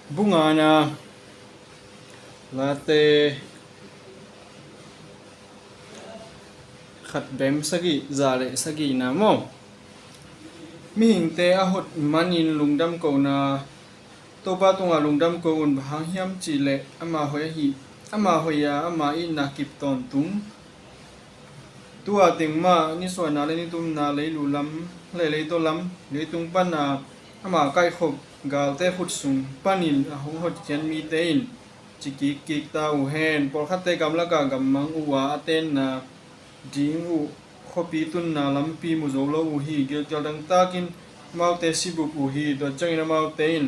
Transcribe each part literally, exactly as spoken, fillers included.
Bungana Late khat bem sagih za le sagihna maw? Mihingte a hot manin lungdam kohna. Topa tungah lungdam ko un, bang hang hiam cihleh ama hoih ahi, ama hoih a ama itna kip tawntung. Tua teng mah nisuahna le nitumna, leilu lam le leitaw lam, leitung pana ama kaihkhop galte khut sung panin a hong hotkhiat mite in ci kikkik ta uh hen. Pawlkhatte gamlakah gammang uh a, a tenna ding uh khuapi tunna lampi mu zo lo uh hi. Gilkial dangtakin amaute si bup uh hi. Tua ciangin amaute in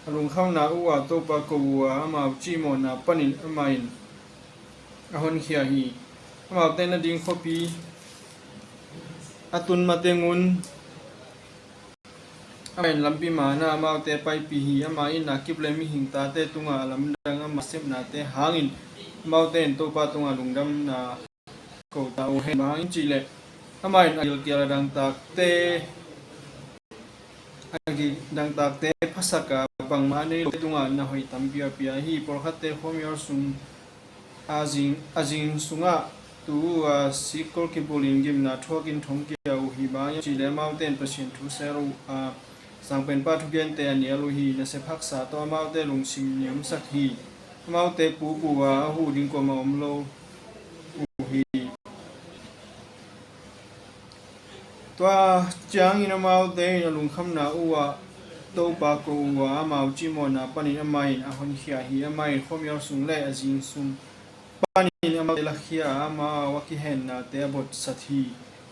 a lungkhamna uh ah Topa ko uh a, amau cihmawhna panin amah in a honkhia hi. Amaute na ding khuapi a tun matengun amah in lampi mana amaute paipih hi. Ama itna kip le mihing tate tungah a lamdang ama sepnate hangin amaute in Topa tungah lungdamna ko ta uh hen. Bang hang hiam cihleh amah in a gilkial a dangtakte, a gil dangtakte phasak a, bangmah a nei lote tungah na hoih tampi a pia hi. Pawlkhatte khuamial sung a zing, a zing sungah tu uh a, sikkol kibulhin gimna thuakin thongkia uh hi. Bang hang hiam cihleh amaute in Pasian thu sel uh a, Sangpenpa thugente a nial uh hi. Nasep haksa tawh amaute lungsim niamsak hi. Amaute pup uh a, a huh ding kuamah om lo uh hi. Tua ciangin amaute in a lungkhamna uh ah Topa ko uh a, amau cihmawhna panin amah in a honkhia hi. Amah in khuamial sung le a zing sung panin amaute lakhia a, amau a kihennate a botsat hi.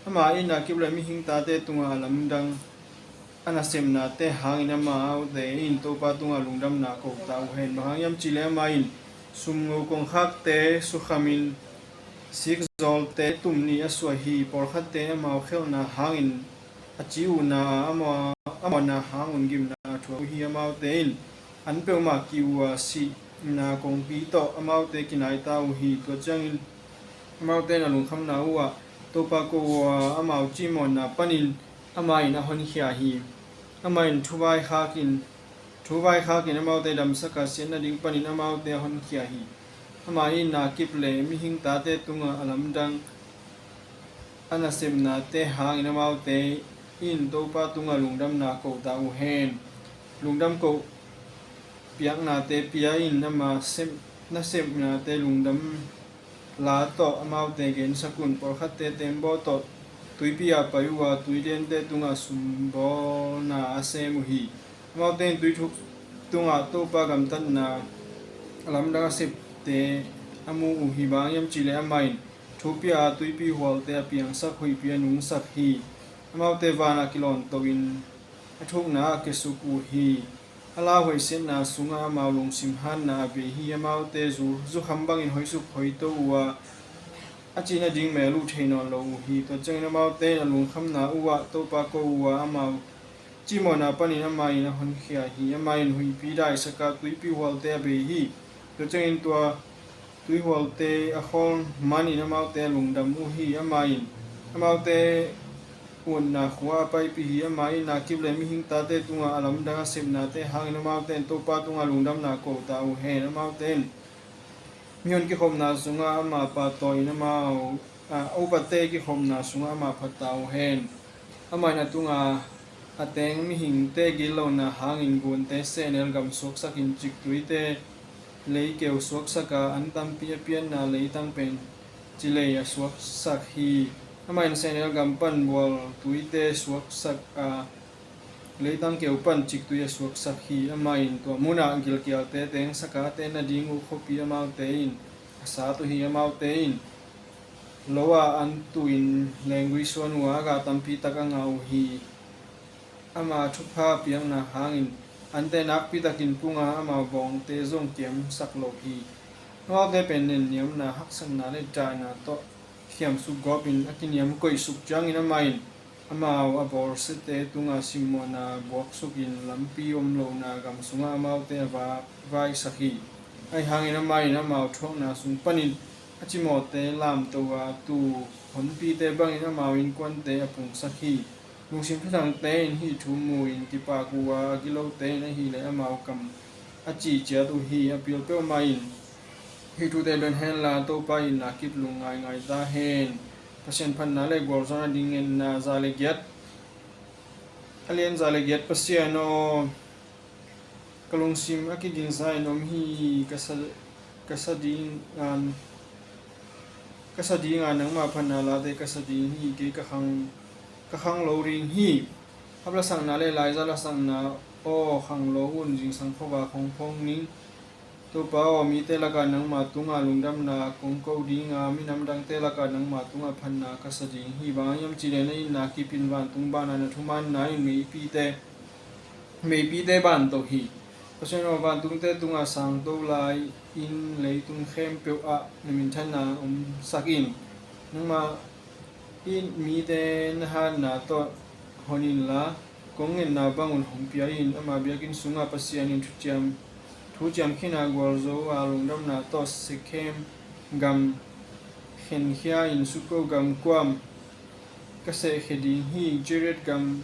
Ama itna kip le mihing tate tungah a lamdang a nasepnate hangin amaute in Topa tungah lungdamna ko ta uh hen. Bang hang hiam cihleh amah in sumngo kongkhakte sukhamin sikzawlte tum nih a suah hi. Pawlkhatte amau khelhna hangin a ci uhna a, a mawh, a mawhna hangun gimna a thuak uh hi. Amaute in an peuhmah ki uh a, sihna kongpi tawh amaute kinai ta uh hi. Tua ciangin amaute in a lungkhamna uh ah Topa ko uh a, amau cihmawhna panin amah in a honkhia hi. Amah in thu vaikhakin, thu vaikhakin amaute damsak a, siatna ding panin amaute a honkhia hi. Ama itna kip le mihing tate tungah a lamdang a nasepnate hangin amaute in Topa tungah lungdamna ko ta uh hen. Lungdam ko piaknate pia in ama sep, nasepnate lungdam la tawh amaute gensak un. Pawlkhatte teembaw tawh tuipi ah pai uh a, tuidente tungah sumbawlna a sem uh hi. Amaute in tui thuk tungah Topa gamtatna a lamdang a septe a mu uh hi. Bang hang hiam cihleh amah in thu pia a, tuipi hualte a piangsak, huihpi a nungsak hi. Amaute vanah kilawntohin a thukna ah kiasuk uh hi. A lauhuai siatna sungah amau lungsim hanna a bei hi. Amaute zu, zukham bangin hoisuk hoito uh a, a cihna ding mel uh thei nawn lo uh hi. Tua ciangin amaute in a lungkhamna uh ah Topa ko uh a, amau cihmawhna panin amah in a honkhia hi. Amah in huihpi daisak a, tuipi hualte a bei hi. Tua ciangin tua tuihualte a khawl manin amaute a lungdam uh hi. Amah in amaute utna khua a paipih hi. Ama itna kip le mihing tate tungah a lamdang a sepnate hangin amaute in Topa tungah lungdamna ko ta uh hen. Amaute in mihon kikhopna sungah ama pahtawi in amau, a, upate kikhopna sungah ama phat ta uh hen. Amah in a tunga a teng mihingte gitlohna hangin gunte sehnel gam suaksakin, ciktuite leikeu suaksak a, an tampi a pianna leitang pen cilei a suaksak hi. Amah in sehnel gam pan bual tuite suaksak a, leitang keu pan ciktui a suaksak hi. Amah in tua munah gilkialte tengsak a, a tenna ding uh khuapi amaute in a sat uh hi. Amaute in lo ah an tuhin lenggui suan uh a, a gah tampi tak a ngah uh hi. Ama thupha piakna hangin ante nakpi takin pung a, amau bawngte zong kiamsak lo hi. Amaute pen nenniamna, haksatna le daihna tawh khiamsuk gawpin a kiniam koihsuk ciangin amah in amau a bawlsiate tungah simmawhna buaksukin lampi om lohna gam sungah amaute a va, vaisak hi. Ahi hangin amah in amau thuakna sung panin a cimawhte lamto a, tuu honpite bangin amau innkuante a pungsak hi. Lungsim thuthangte in hih thu mu-in kipak uh a, a gilote in ahih leh amau kam a ci ciat uh hi. A pil peuhmah in hih thute don henla, Topa itna kip lungngaingai ta hen. Pasian phatna le gualzawhna ding ngetna za le giat, a lian za le giat. Pasian aw, ka lungsim a kigingsa in om hi. Ka sa, ka sa ding a, ka sa ding a nangmah phatna late ka sa ding hi. Kei ka khang, ka khang lo ding hi. Hap lasakna le laiza lasakna aw khang lo un, zingsang khuavak hong phong ning. Topa aw, mite lakah nangma tungah lungdamna kong ko ding a, minam dangte lakah nangma tungah phatna ka sa ding hi. Bang hang hiam cih leh na itna kip in vantung banah na thumanna in meipite, meipite banto hi. Pasian aw, vantungte tungah sangto lai-in leitung khempeuh ah na minthanna omsak in. Nangmah in mite na hatna tawh hon inla, kong ngetna bangun hong pia in. Ama biakinn sungah Pasian in thuciam, thuciam khin a, gualzo a lungdamna tawh Sekhem gam khenkhia in. Sukkoth gam kuam ka sehkhia ding hi. Gilead gam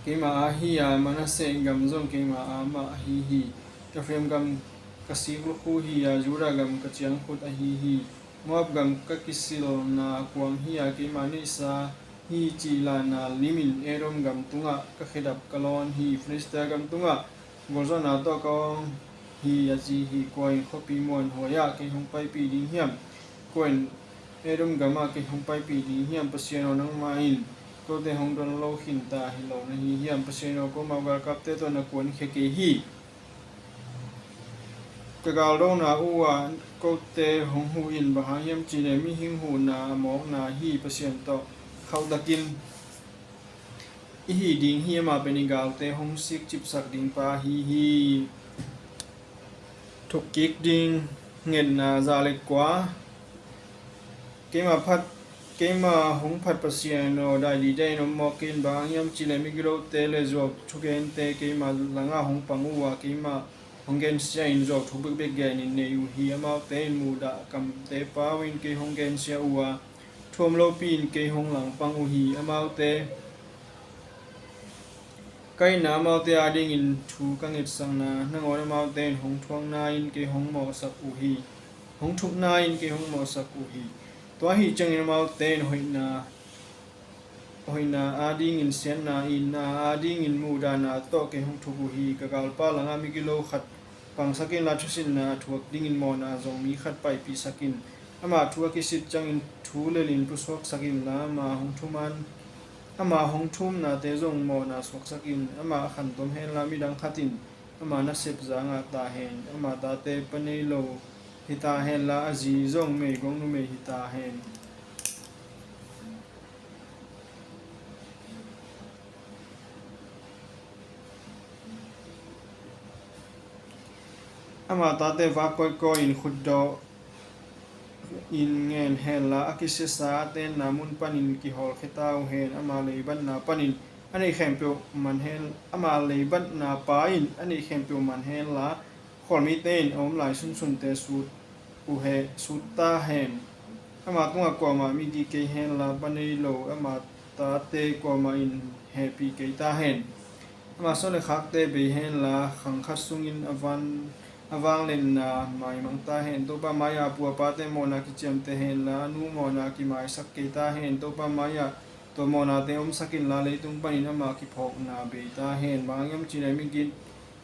keima aa hi a, Manasseh gam zong keima aa mah ahi hi. Ephraim gam ka sik lukhu hi a, Judah gam ka ciangkhut ahi hi. Moab gam ka kisilna kuang hi a, keima neihsa hi cih lahna limin Edom gam tungah ka khedap ka lawn hi. Filistia gam tungah gualzawhna tawh ka awng hi, a ci hi. Kua in khuapi muanhuai ah kei hong paipih ding hiam? Kua in Edom gamah kei hong paipih ding hiam? Pasian aw, nangmah in kote hong don lo khinta hi lo na hi hiam? Pasian aw, komau galkapte tawh na kuankhia kei hi. Ka galdona uh ah kote hong huh in. Bang hang hiam cih leh mihing huhna a mawkna hi. Pasian tawh khauhtakin i hih ding hi. Amah pen i galte hong sikcipsak ding pa ahi hi. Thukkik ding ngetna za le kua. Keima phat, keima hong phat Pasian aw, dai dide in om mawk in. Bang hang hiam cih leh migilote le zuau thugente keima langah hong pang uh a, keima hong gensia in zuau thu bekbek genin nei uh hi. Amaute in muhdah kamte pau in kei hong gensia uh a, thu om lopi in kei hong langpang uh hi. Amaute, ka itna amaute adingin thu ka ngetsakna nangawn amaute in hong thuakna in kei hong mawhsak uh hi. Hong thukna in kei hong mawhsak uh hi. Tua ahih ciangin amaute in hoihna, hoihna adingin siatna, itna adingin muhdahna tawh kei hong thuk uh hi. Ka galpa langah migilo khat pangsak inla, thusinna a thuak dingin mawhna zong mi khat paipihsak in. Amah thu a kisit ciangin thu lelin pusuaksak inla, ama hong thuman, ama hong thumnate zong mawhna suaksak in. Amah a khantom henla, midang khat in ama nasep za ngah ta hen. Ama tate pa nei lo hi ta henla, a zi zong meigong numei hi ta hen. Ama tate vak kawikawi in khutdawh in ngen henla, a kisiasa a tenna mun panin kihawlkhia ta uh hen. Ama leibatna panin a neih khempeuh man hen, ama leibatna pa in a neih khempeuh man henla, khualmite in a om lai sunsunte sut uh he, sut ta hen. Ama tungah kuamah migi kei henla, pa nei lo ama tate kuamah in hehpih kei ta hen. Ama suan le khakte bei henla, khang khat sungin a van, a vangliatna maimang ta hen. Topa mai-ah a pu a pate mawhna kiciamteh henla, a nu mawhna kimaisak kei ta hen. Topa mai-ah tua mawhnate omsak inla, leitung panin ama kiphawkna bei ta hen. Bang hang hiam cih leh migit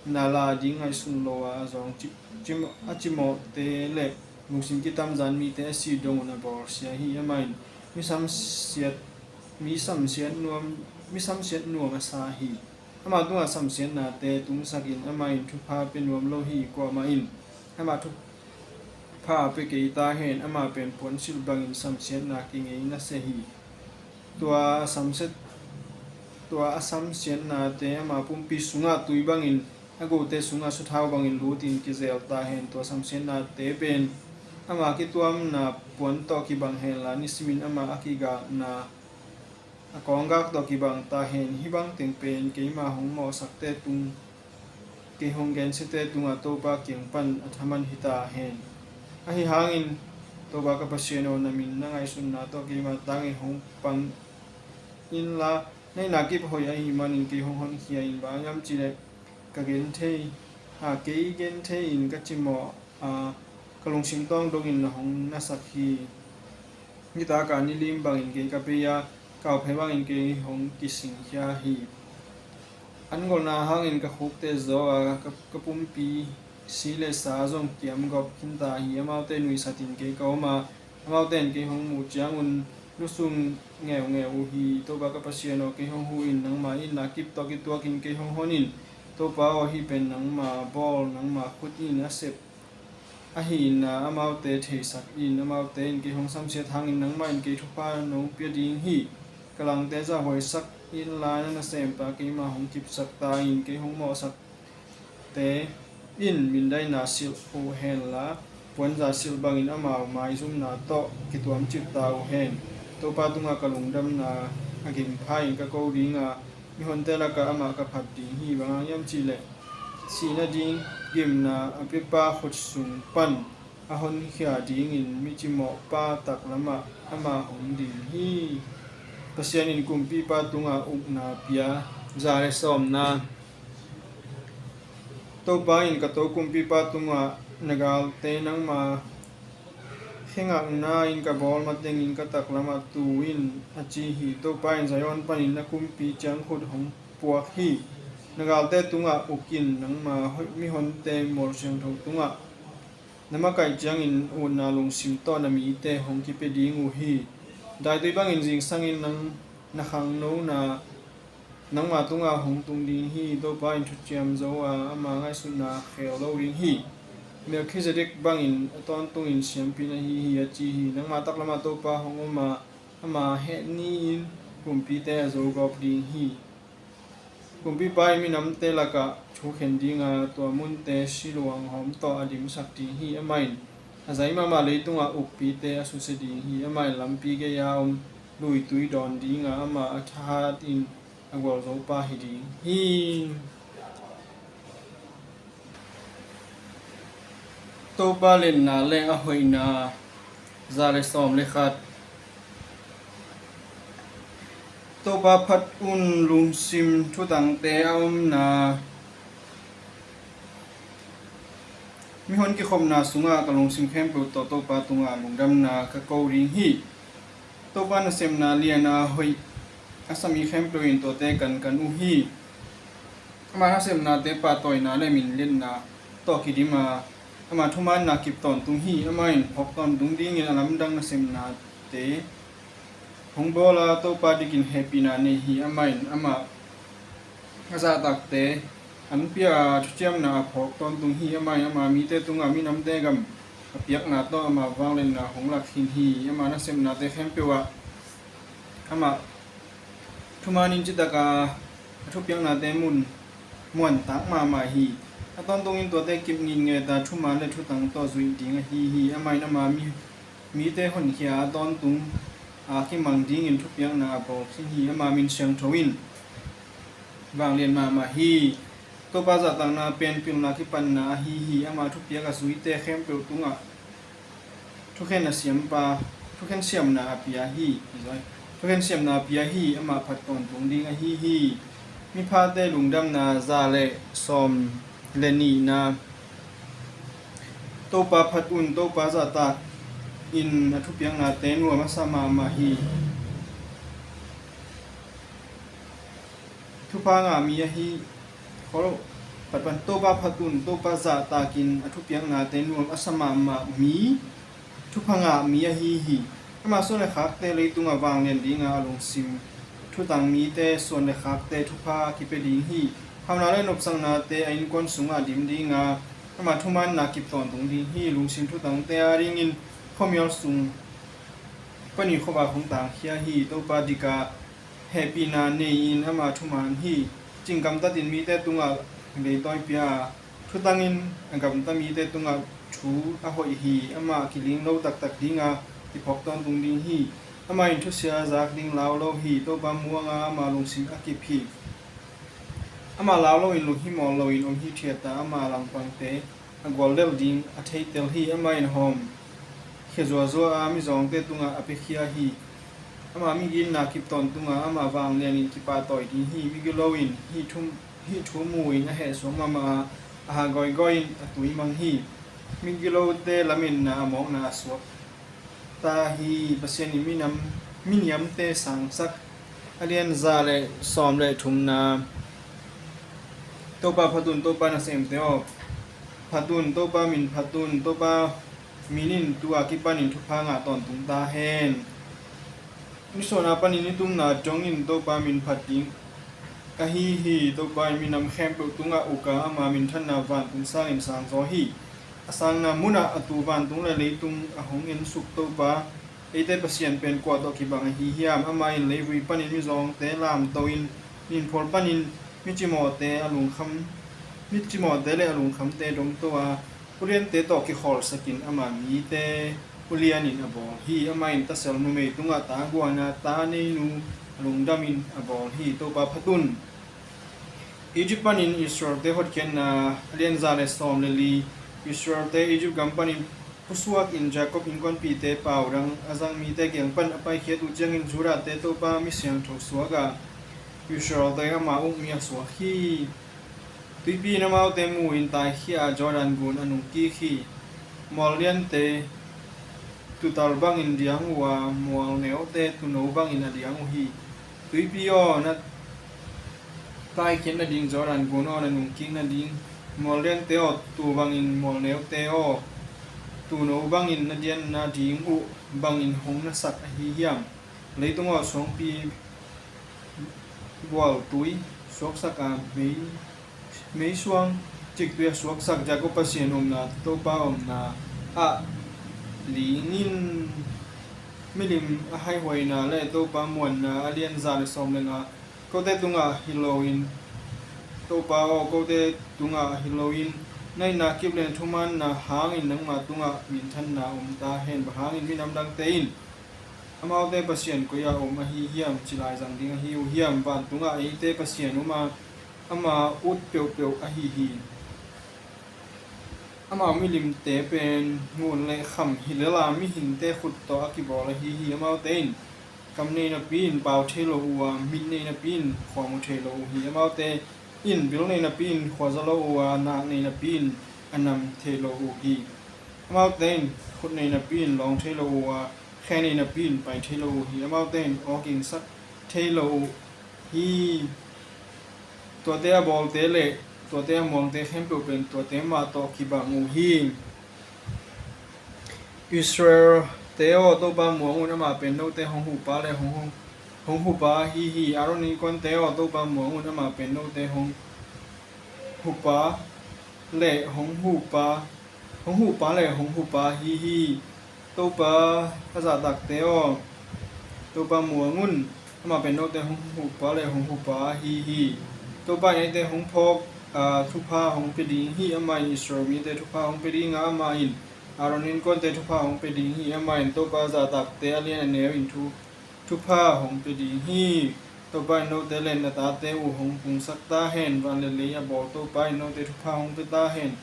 na la ding ngaihsun lo a, a zawng ci, ci, a cimawhte le lungsim kitamzan mite a si dong un a bawlsia hi. Amah in mi samsiat, mi samsiat nuam, mi samsiat nuam a sa hi. Ama tungah samsiatnate tungsakin amah in thupha pia nuam lo hi. Kuamah in amah thupha pia kei ta hen. Amah pen puansilh bangin samsiatna kingei nasia hi. Tua a samsiat, tua a samsiatnate ama pumpi sungah tui bangin, a gote sungah suthau bangin lutin kizel ta hen. Tua samsiatnate pen ama kituamna puan tawh kibang henla, nisimin ama a kigakna, a kawnggak tawh kibang ta hen. Hih bang teng pen keima hong mawhsakte tung, kei hong gensiate tungah Topa kiang pan a thaman hi ta hen. Ahi hangin Topa ka Pasian aw, na min na ngaihsutna tawh keima tangin hong pang inla, na itna kip hoih ahih manin kei hong honkhia in. Bang hang hiam cih leh ka genthei, A, kei genthei in ka cimawh a, ka lungsim tawng dongin na hong nasak hi. Nitak a nilim bangin kei ka bei a, ka awphe bangin kei hong kisingkhia hi. An golhna hangin ka khukte zaw a, ka, ka pumpi si le sa zong kiamgawp khinta hi. Amaute nuisatin kei ka om a, amaute in kei hong muh ciangun lusung ngeungeu uh hi. Topa ka Pasian aw, kei hong hu in, nangma itna kip tawh kituakin kei hong hon in. Topa aw, hih pen nangma bawl, nangma khut in a sep ahi in a, amaute theisak in. Amaute in kei hong samsiat hangin nangmah in kei thupha nong pia ding hi. Ka langte zahhuaisak inla, na nasempa keima hong kipsak ta in. Kei hong mawhsakte in mindaina silh uh henla, puanza silh bangin amau maizumna tawh kituamcip ta uh hen. Topa tungah ka lungdamna a gingpha in ka ko ding a, mihonte lakah amah ka phat ding hi. Bang hang hiam cihleh sihna ding gimna a piapa khut sung pan a honkhia dingin mi cimawhpa taklamah amah hong ding hi. Pasian in kumpipa tungah ukna pia. Za le sawmna. Topa in ka to kumpipa tungah, na galte nangma khe ngakna in ka bawl matengin ka taklamah tu in, a ci hi. Topa in Zion panin a kumpi ciangkhut hong puak hi. Na galte tungah uk in, nangma hoih mihonte mual siangtho tungah na makaih ciangin utna lungsim tawh na mite hong kipia ding uh hi. Daitui bangin zingsangin nang na khangnona nangma tungah hong tung ding hi. Topa in thuciam zo a, ama ngaihsutna khel lo ding hi. Melkhizedek bangin a tawntungin siampi na hi hi, a ci hi. Nangma taklamah Topa hong om a, ama heh ni-in kumpite a zogawp ding hi. Kumpipa in minamte lakah thu khen ding a, tua munte siluang hawm tawh a dimsak ding hi. Amah in a zai mahmah leitungah ukpite a susia ding hi. Amah in lampi gei-a om luitui dawn ding a, amah a thahat in a gualzopa hi ding hi. Topa lenna le a hoihna. Za le sawm le khat. Topa phat un, lungsim thutangte a omna. Mihon kikhopna sungah ka lungsim khempeuh tawh Topa tungah lungdamna ka ko ding hi. Topa nasepna lian a hoih a sa mi khempeuh in tuate kankan uh hi. Ama nasepnate pahtawina le minliatna tawh kidim a, ama thumaanna kip tawntung hi. Amah in phawk tawntung dingin a lamdang nasepnate hong bawl a, Topa dikin hehpihna nei hi. Amah in amah a zahtakte an pia a, thuciamna a phawk tawntung hi. Amah in ama mite tungah minamte gam a piakna tawh ama vangliatna hong lak khin hi. Ama nasepnate khempeuh ah amah thumaan in citak a, a thupiaknate mun muantak mahmah hi. A tawntungin tuate kip ngitnget a, thumaan le thutang tawh zuih ding ahi hi. Amah in ama mi, mite honkhia a, tawntung a kimang dingin thupiakna a bawl khin hi. Ama min siangtho in vanglian mahmah hi. Topa zahtakna pen pilna kipatna ahi hi. Ama thupiak a zuite khempeuh tungah thukhen a siampa, thukhen siamna a pia hi. Thukhen siamna a pia hi. Amah phat tawntung ding ahi hi. Miphate lungdamna. Za le sawm le nihna. Topa phat un, Topa zahtak in a thupiaknate nuam a sa mahmah hi. Thupha ngah mi ahi, kholo, pat pan, Topa phat un, Topa zahtak in a thupiaknate nuam a sa mahmah mi, thupha ngah mi ahi hi. Ama suan le khakte leitungah vanglian ding a, a lungsim thutang mite suan le khakte thupha kipia ding hi. Hauhna le nopsaknate a innkuan sungah dim ding a, ama thumaanna kip tawntung ding hi. Lungsim thutangte a dingin khuamial sung panin khuavak hong tangkhia hi. Topa dik a, hehpihna nei-in ama thumaan hi. Cing gamtatin mite tungah leitawi pia a, thutangin a gamta mite tungah thu a hoih hi. Amah kiling lo taktak ding a, kiphawk tawntung ding hi. Amah in thusia zak ding lau lo hi. Topa muang a, ama lungsim a kip hi. Amah lau loin lunghimawh loin om hithiat a, ama langpangte a guallelh ding a theitel hi. Amah in hawm khia zuazua a, mizawngte tungah a piakhia hi. Ama migitna kip tawntung a, ama vanglian in kipahtawi ding hi. Migilo in hih thu, hih thu mu-in a hehsuak mahmah a, a ha gawigawi-in a tui mang hi. Migilote lametna a mawkna a suak ta hi. Pasian in minam, miniamte sangsak. A lian za le sawm le thumna. Topa phat un, Topa nasemte aw, phat un, Topa min phat un. Topa min in tu-a kipanin thupha ngah tawntung ta hen. Nisuahna panin nitumna dongin Topa min phat ding ahi hi. Topa in minam khempeuh tungah uk a, ama minthanna vantung sangin sangzaw hi. A sangna munah a tu vantung le leitung a hong ensuk Topa, eite Pasian pen kua tawh kibang ahi hiam? Amah in leivui panin mizawngte lamto-in, ninphual panin micimawhte a lungkham, micimawhte le a lungkhamte domto a, uliante tawh kikhawlsakin ama mite ulianin a bawl hi. Amah in tasel numei tungah ta guan a, ta neinu a lungdamin a bawl hi. Topa phat un. Egypt panin Israelte hotkhiatna. A lian za le sawm le li. Israelte Egypt gam panin pusuakin Jacob innkuanpihte pau dang a zang mite kiang pan a paikhiat uh ciangin Judahte Topa mi siangtho suak a, Israelte ama ukmi a suak hi. Tuipi in amaute mu-in taikhia a, Jordan gun a nungkik hi. Mual liante tutal bangin diang uh a, mual neute tuuno bangin a diang uh hi. Tuipi aw, na taikhiat nading, Jordan gun aw, na nungkik nading. Mual liante aw, tuu bangin, mual neute aw, tuuno bangin na dian nading uh bangin hong na sak ahi hiam? Leitung aw, suangpi bualtui suaksak a, mei, meisuang ciktui a suaksak Jacob Pasian omna, Topa omna ah ling in. Milim a haihuaina le Topa muanna. A lian za le sawm le nga. Kote tungah hi loin, Topa aw, kote tungah hi loin, na itna kip le na thumanna hangin nangma tungah minthanna om ta hen. Bang hangin minam dangte in amaute Pasian koi-ah om ahi hiam, ci lai zang ding ahi uh hiam? Vantungah eite Pasian om a, ama ut peuhpeuh ahi hi. Amau milimte pen ngun le kham hi lel a, mihingte khut tawh a kibawl ahi hi. Amaute in kam nei napi in pau thei lo uh a, mit nei napi in khua mu thei lo uh hi. Amaute in bil nei napi in khua za lo uh a, nak nei napi in a nam thei lo uh hi. Amaute in khut nei napi in lawng thei lo uh a, khe nei napi in pai thei lo uh hi. Amaute in aw kingsak thei lo uh hi. Tuate a bawlte le tuate a muangte khempeuh pen tuate mah tawh kibang uh hi. Israelte aw, Topa muang un, amah pen note hong hupa le hong, hong, hong hupa ahi hi. Aaron innkuante aw, Topa muang un, amah pen note hong hupa le hong hupa, hong hupa le hong hupa ahi hi. Topa a zahtakte aw, Topa muang un, amah pen note hong hupa le hong hupa ahi hi. Topa in eite hong phawk a, thupha hong pia ding hi. Amah in Israel mite thupha hong pia ding a, amah in Aaron innkuante thupha hong pia ding hi. Amah in Topa zahtakte a lian a neu in thu, thupha hong pia ding hi. Topa in note le na tate uh hong pungsak ta hen. Van le lei a bawl Topa in note thupha hong pia ta hen.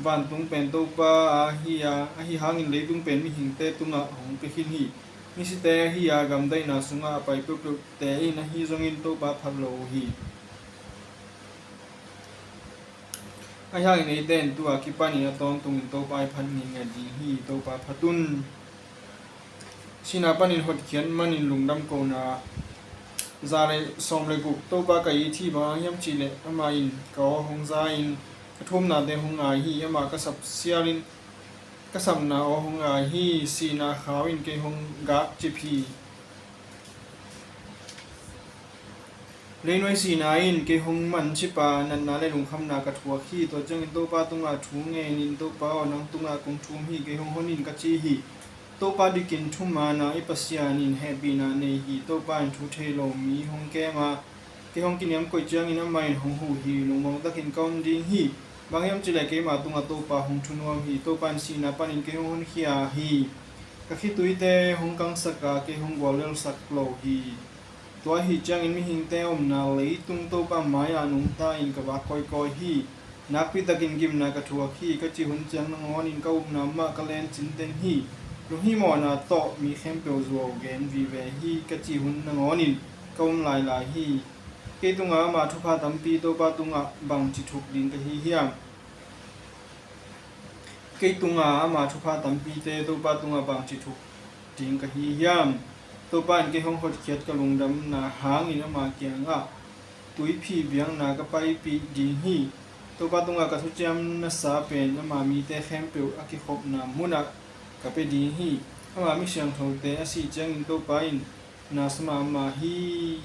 Vantung pen Topa ahi a, ahi hangin leitung pen mihingte tungah hong pia khin hi. Misite ahi a, gamdaihna sungah a pai peuhpeuhte in ahi zongin Topa phat lo uh hi. Ahi hangin eite in tu-a kipanin a tawntungin Topa i phat ngeingei ding hi. Topa phat un. Sihna panin hotkhiat manin lungdam kohna. Za le sawm le guk. Topa ka it hi, bang hang hiam cihleh amah in ka aw hong za-in a thumnate hong ngai hi. Amah ka sap sialin ka sapna aw hong ngai hi. Sihna khau in kei hong gakcip hi. Leinuai sihna in kei hong mancip a, natna le lungkhamna ka thuak hi. Tua ciangin Topa tungah thu ngenin, Topa aw, nang tungah kong thum hi, kei hong hon in, ka ci hi. Topa dikin thuman a, i Pasian in hehpihna nei hi. Topa in thu thei lo mi hong kem a, kei hong kiniam koih ciangin amah in hong huh hi. Lungmuang takin ka om ding hi. Bang hiam cihleh keima tungah Topa hong thunuam hi. Topa in sihna panin kei hong honkhia hi. Ka khituite hong kangsak a, kei hong guallelsak lo hi. Tua ahih ciangin mihingte omna leitung Topa mai-ah nungta-in ka vak kawikawi hi. Nakpi takin gimna ka thuak hi. Ka cih hun ciang nangawnin ka upna mah ka len cinteng hi. Lunghihmawhna tawh mi khempeuh zuau gen vive hi. Ka cih hun nangawnin ka um lailai hi. Kei tungah ama thupha tampi, Topa tungah bangci thuk ding ka hi hiam? Kei tunga ama thupha tampite Topa tungah bangci thuk ding ka hi hiam? Topa in kei hong hotkhiat ka lungdamna hangin ama kiangah tuiphih biakna ka paipih ding hi. Topa tungah ka thuciamna sa pen ama mite khempeuh a kikhopna munah ka pia ding hi. Ama mi siangthote a sih ciangin Topa in na sa mahmah hi.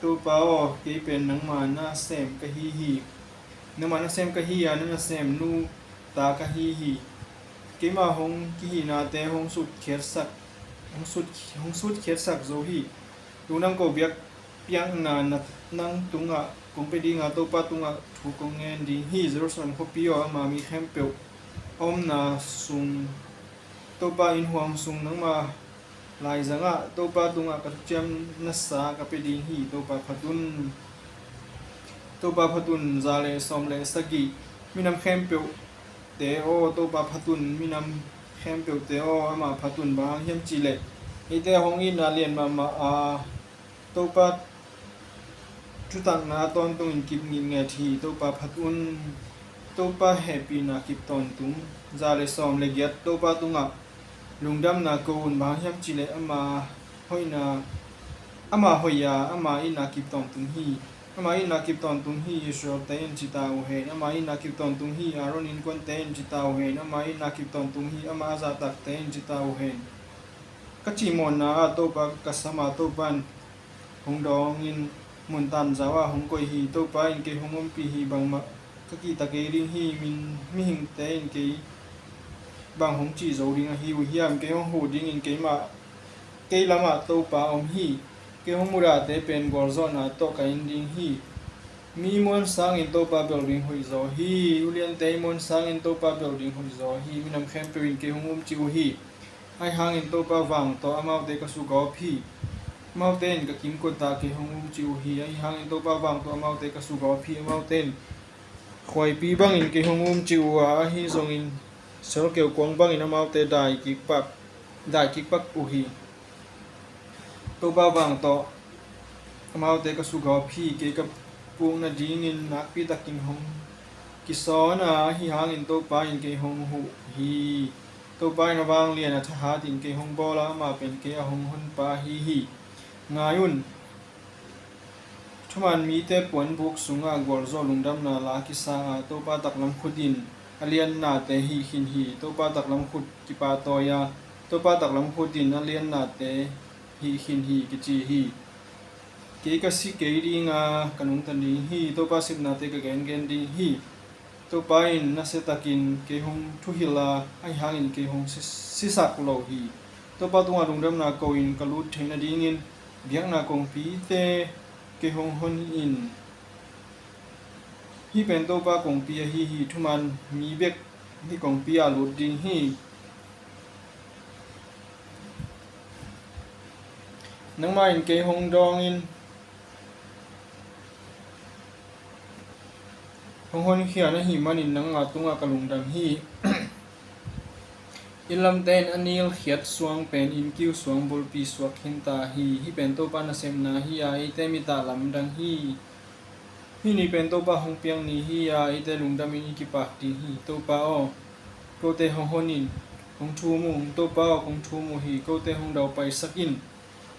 Topa aw, kei pen nangma nasem ka hi hi. Nangma nasem ka hi a, na nasemnu ta ka hi hi. Keima hong kihihnate hong sutkhiatsak, hong sut, hong sutkhiatsak zo hi. Lungdam ko biak piakna na, nang tungah kong pia dinga, Topa tungah thu kong ngen ding hi. Jerusalem khuapi aw, ama mi khempeuh a omna sung, Topa in huam sung nangma laizangah Topa tungah ka thuciamna sa ka pia ding hi. Topa phat un. Topa phat un. Za le sawm le sagih. Minam khempeuhte aw, Topa phat un. Minam khempeuhte aw, ama phat un. Bang hang hiam cihleh eite hong itna lian mahmah a, Topa thutakna tawntungin kip ngitnget hi. Topa phat un. Topa hehpihna kip tawntung. Za le sawm le giat. Topa tungah lungdamna ko un. Bang hang hiam cihleh ama hoihna, ama hoih a, ama itna kip tawntung hi. Ama itna kip tawntung hi. Israel-te in ci ta uh hen, ama itna kip tawntung hi. Aaron innkuante in ci ta uh hen, ama itna kip tawntung hi. Ama a zahtakte in ci ta uh hen. Ka cimawhna ah Topa ka sam a, Topa in hong dawngin mun tanzau ah hong koih hi. Topa in kei hong ompih hi. Bangmah ka kihta kei ding hi. Min, mihingte in kei bang hong cih zo ding ahi uh hiam? Kei hong huh dingin keimah, kei lamah Topa om hi. Kei hong mudahte pen gualzawhna tawh ka en ding hi. Mi muan sangin Topa belh ding hoihzaw hi. Uliante i muan sangin Topa belh ding hoihzaw hi. Minam khempeuh in kei hong umcih uh hi. Ahi hangin Topa vang tawh amaute ka sugawp hi. Amaute in ka kimkot a, kei hong umcih uh hi. Ahi hangin Topa vang tawh amaute ka sugawp hi. Amaute in khuaipi bangin kei hong umcih uh a, ahi zongin selkeu kuang bangin amaute dai kikpak, dai kikpak uh hi. Topa vang tawh amaute ka sugawp hi. Kei ka puk nadingin nakpi takin hong kisawn a, ahi hangin Topa in kei hong huh hi. Topa in a vanglian a thahatin kei hong bawl a, amah pen kei a hong honpa ahi hi. Ngai un, thuman mite puanbuk sungah gualzawh lungdamna la kisa a, Topa taklam khut in a liannate hih khin hi. Topa taklam khut kipahtawi a, Topa taklam khut in a liannate hih khin hi, kici hi. Kei ka si kei dinga, ka nungta ding hi. Topa sepnate ka gengen ding hi. Topa in nasiatakin kei hong thuhilh a, ahi hangin kei hong si, sisak lo hi. Topa tungah lungdamna ko in, ka lut theih nadingin biakna kongpite kei hong hon in. Hih pen Topa kongpi ahi hi. Thuman mi bek hih kongpi ah lut ding hi. Nangmah in kei hong dawngin hong honkhia na hih manin nangmah tungah ka lungdam hi. Inn lamte in a nilkhiat suang pen inn kiu suang bulpi suak khinta hi. Hih pen Topa nasepna hi a, eite mit ah lamdang hi. Hih ni pen Topa hong piak ni hi a, eite lungdamin i kipak ding hi. Topa aw, kote hong hon in, hong thum uh. Topa aw, kong thum uh hi. Kote hong daupaisak in.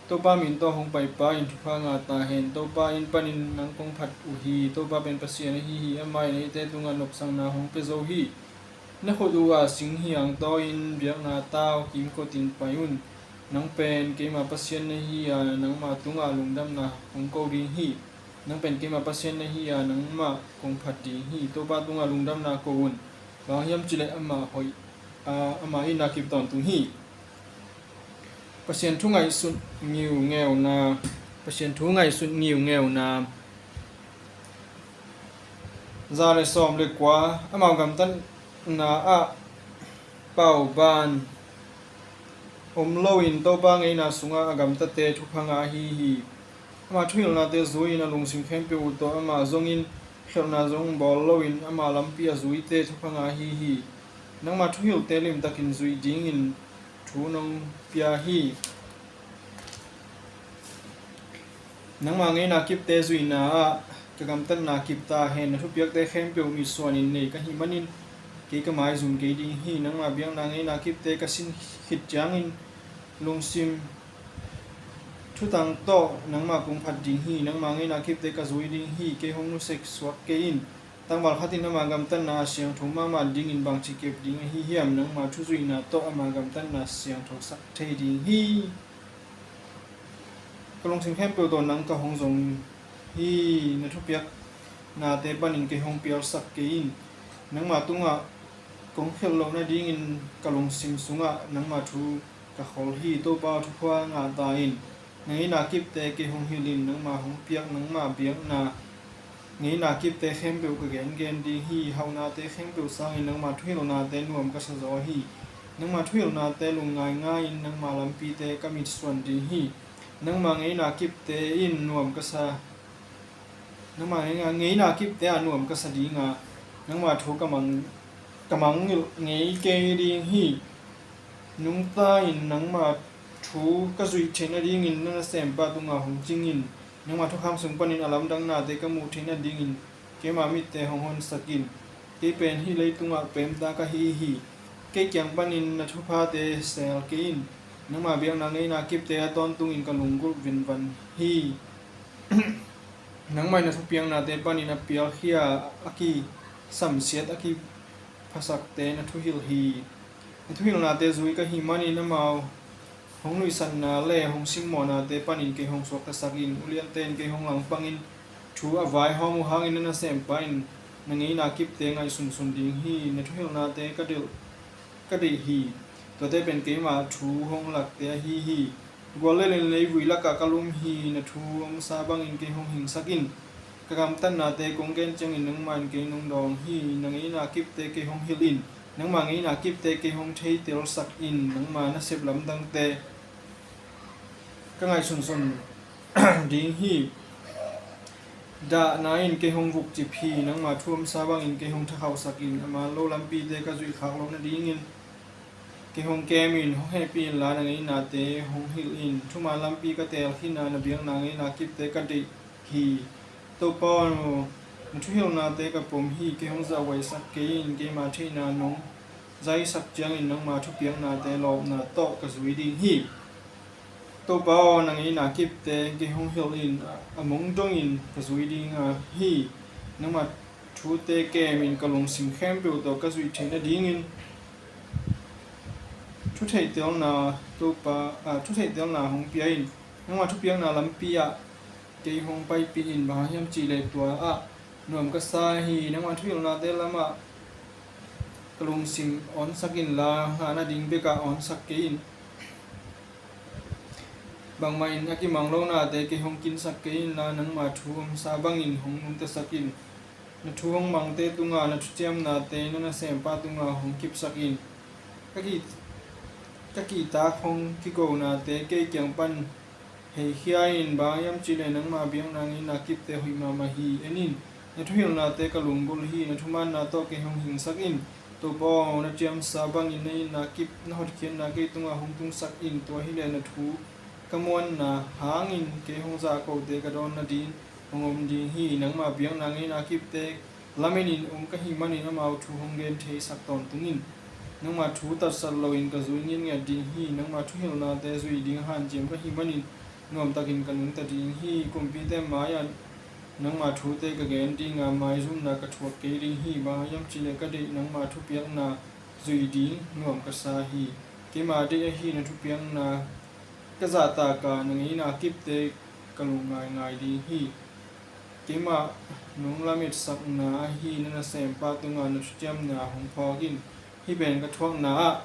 Topa min tawh hong paipa in thupha ngah ta hen. Topa in panin nang kong phat uh hi. Topa pen Pasian ahi hi. Amah in eite tungah nopsakna hong pia zo hi. Na khut uh a singhiang tawi-in biakna tau kimkotin pai un. Nang pen keima Pasian na hi a, nangmah tungah lungdamna kong ko ding hi. Nang pen keima Pasian na hi a, nangmah kong phat ding hi. Topa tungah lungdamna ko un. Bang hiam cihleh amah hoih a, amah itna kip tawntung hi. Pasian thu ngaihsut ngiungeuna. Pasian thu ngaihsut ngiungeuna. Za le sawm le kua. Amau gamtatna ah pauban om loin Topa ngeina sungah a gamtate thupha ngah ahi hi. Ama thuhilhnate zui-in a lungsim khempeuh uh tawh amah zongin khelhna zong bawl loin ama lampi a zuite thupha ngah ahi hi. Nangma thuhilhte limtakin zuih dingin thu nong pia hi. Nangma ngeina kipte zuihna ah ka gamtatna kip ta hen. Na thupiakte khempeuh mitsuanin nei ka hih manin kei ka maizum kei ding hi. Nangma biakna ngeina kipte ka sin khit ciangin lungsim thutang tawh nangma kong phat ding hi. Nangma ngeina kipte ka zui ding hi. Kei hong nusek suak kei in. Tangval khat in ama gamtatna a siangtho mahmah dingin bangci kep ding ahi hiam? Nangma thuzuihna tawh ama gamtatna siangtho sak thei ding hi. Ka lungsim khempeuh tawh nang ka hong zong hi. Na thupiaknate panin kei hong pialsak kei in. Nangma tungah kong khelh loh nadingin ka lungsim sungah nangma thu ka khol hi. Topa, thupha ngah ta in. Na ngeina kipte kei hong hilh in. Nangma hong piak nangma biakna ngeina kipte khempeuh ka gengen ding hi. Hauhnate khempeuh sangin nangma thuhilhnate nuam ka sa zaw hi. Nangma thuhilhnate lungngai ngai-in nangma lampite ka mitsuan ding hi. Nangma ngeina kipte in nuam ka sa, nangma ngeina, ngeina kipte ah nuam ka sa ding a, nangma thu ka mang, ka mangngilh ngei kei ding hi. Nungta in nangma thu ka zuih theih nadingin na nasempa tungah hong cing in. Nangma thukham sung panin a lamdang nate ka muh theih nadingin keima mitte hong honsak in. Kei pen hih leitungah pemta ka hi hi. Kei kiang panin na thuphate sel kei in. Nangma biakna ngeina kipte a tawntungin ka lunggulh vinvan hi. Nangmah in na thupiaknate panin a pialkhia, a kisamsiat, a kiphasakte na thuhilh hi. Na thuhilhnate zui ka hih manin amau hong nuihsatna le hong simmawhnate panin kei hong suaktasak in. Uliante in kei hong langpangin thu a vaihawm uh hangin na nasempa in na ngeina kipte ngaihsunsun ding hi. Na thuhilhnate ka deih, ka deih hi. Tuate pen keima thu hong lakte ahi hi. Guallel in leivui lakah ka lum hi. Na thu omsa bangin kei hong hingsak in. Ka gamtatnate kong gen ciangin nangmah in kei nong dawng hi. Na ngeina kipte kei hong hilh in. Nangma ngeina kipte kei hong theitelsak in. Nangma nasep lamdangte ka ngaihsunsun ding hi. Dahna in kei hong vukcip hi. Nangma thu omsa bangin kei hong thakhauhsak in. A man lo lampite ka zuih khak loh nadingin kei hong kem in. Hong hehpih inla na ngeinate hong hilh in. Thuman lampi ka teel khin a, na biakna ngeina kipte ka deih hi. Topa aw, na thuhilhnate ka pom hi. Kei hong zahhuaisak kei in. Keima theihna nong zaisak ciangin nangma thupiaknate lawpna tawh ka zui ding hi. Topa aw, na ngeina kipte kei hong hilh in. A mong dongin ka zui ding ahi hi. Nangma thute kemin ka lungsim khempeuh tawh ka zuih theih nadingin thutheihtelna, Topa, ah, thutheihtelna hong pia in. Nangma thupiakna lampi ah kei hong paipih in. Bang hang hiam cihleh tua ah nuam ka sa hi. Nangma thuhilhnate lamah ka lungsim awnsak inla, ngah nading bekah awnsak kei in. Bangmah in a kimang lonate kei hong kinsak kei inla, nangma thu omsa bangin hong nungtasak in. Na thu hong mangte tungah na thuciamnate na nasempa tungah hong kipsak in. Ka ki, ka kihtak hong kigonate kei kiang pan heikhia in. Bang hang hiam cihleh nangma biakna ngeina kipte hoih mahmah hi. En in, na thuhilhnate ka lunggulh hi. Na thumanna tawh kei hong hingsak in. Topa aw, na ciamsa bangin na itna kip, na hotkhiatna kei tungah hong tungsak in. Tua hileh na thu ka muanna hangin kei hong zahkote ka dawn nading hong om ding hi. Nangma biakna ngeina kipte lamen in om ka hih manin amau thu hong gen theisak tawntung in. Nangma thu tatsat loin ka zui ngiatngiat ding hi. Nangma thuhilhnate zuih ding hanciam ka hih manin nuamtakin ka nungta ding hi. Kumpite mai-ah nangma thute ka gen ding a, maizumna ka thuak kei ding hi. Bang hang hiam cihleh ka deih nangma thupiakna zuih ding nuam ka sa hi. Keima deih ahi na thupiakna ka zahtak a, na ngeina kipte ka lungngaingai ding hi. Keimah nong lametsakna ahi na nasempa tungah na thuciamna hong phawk in. Hih pen ka thuakna ah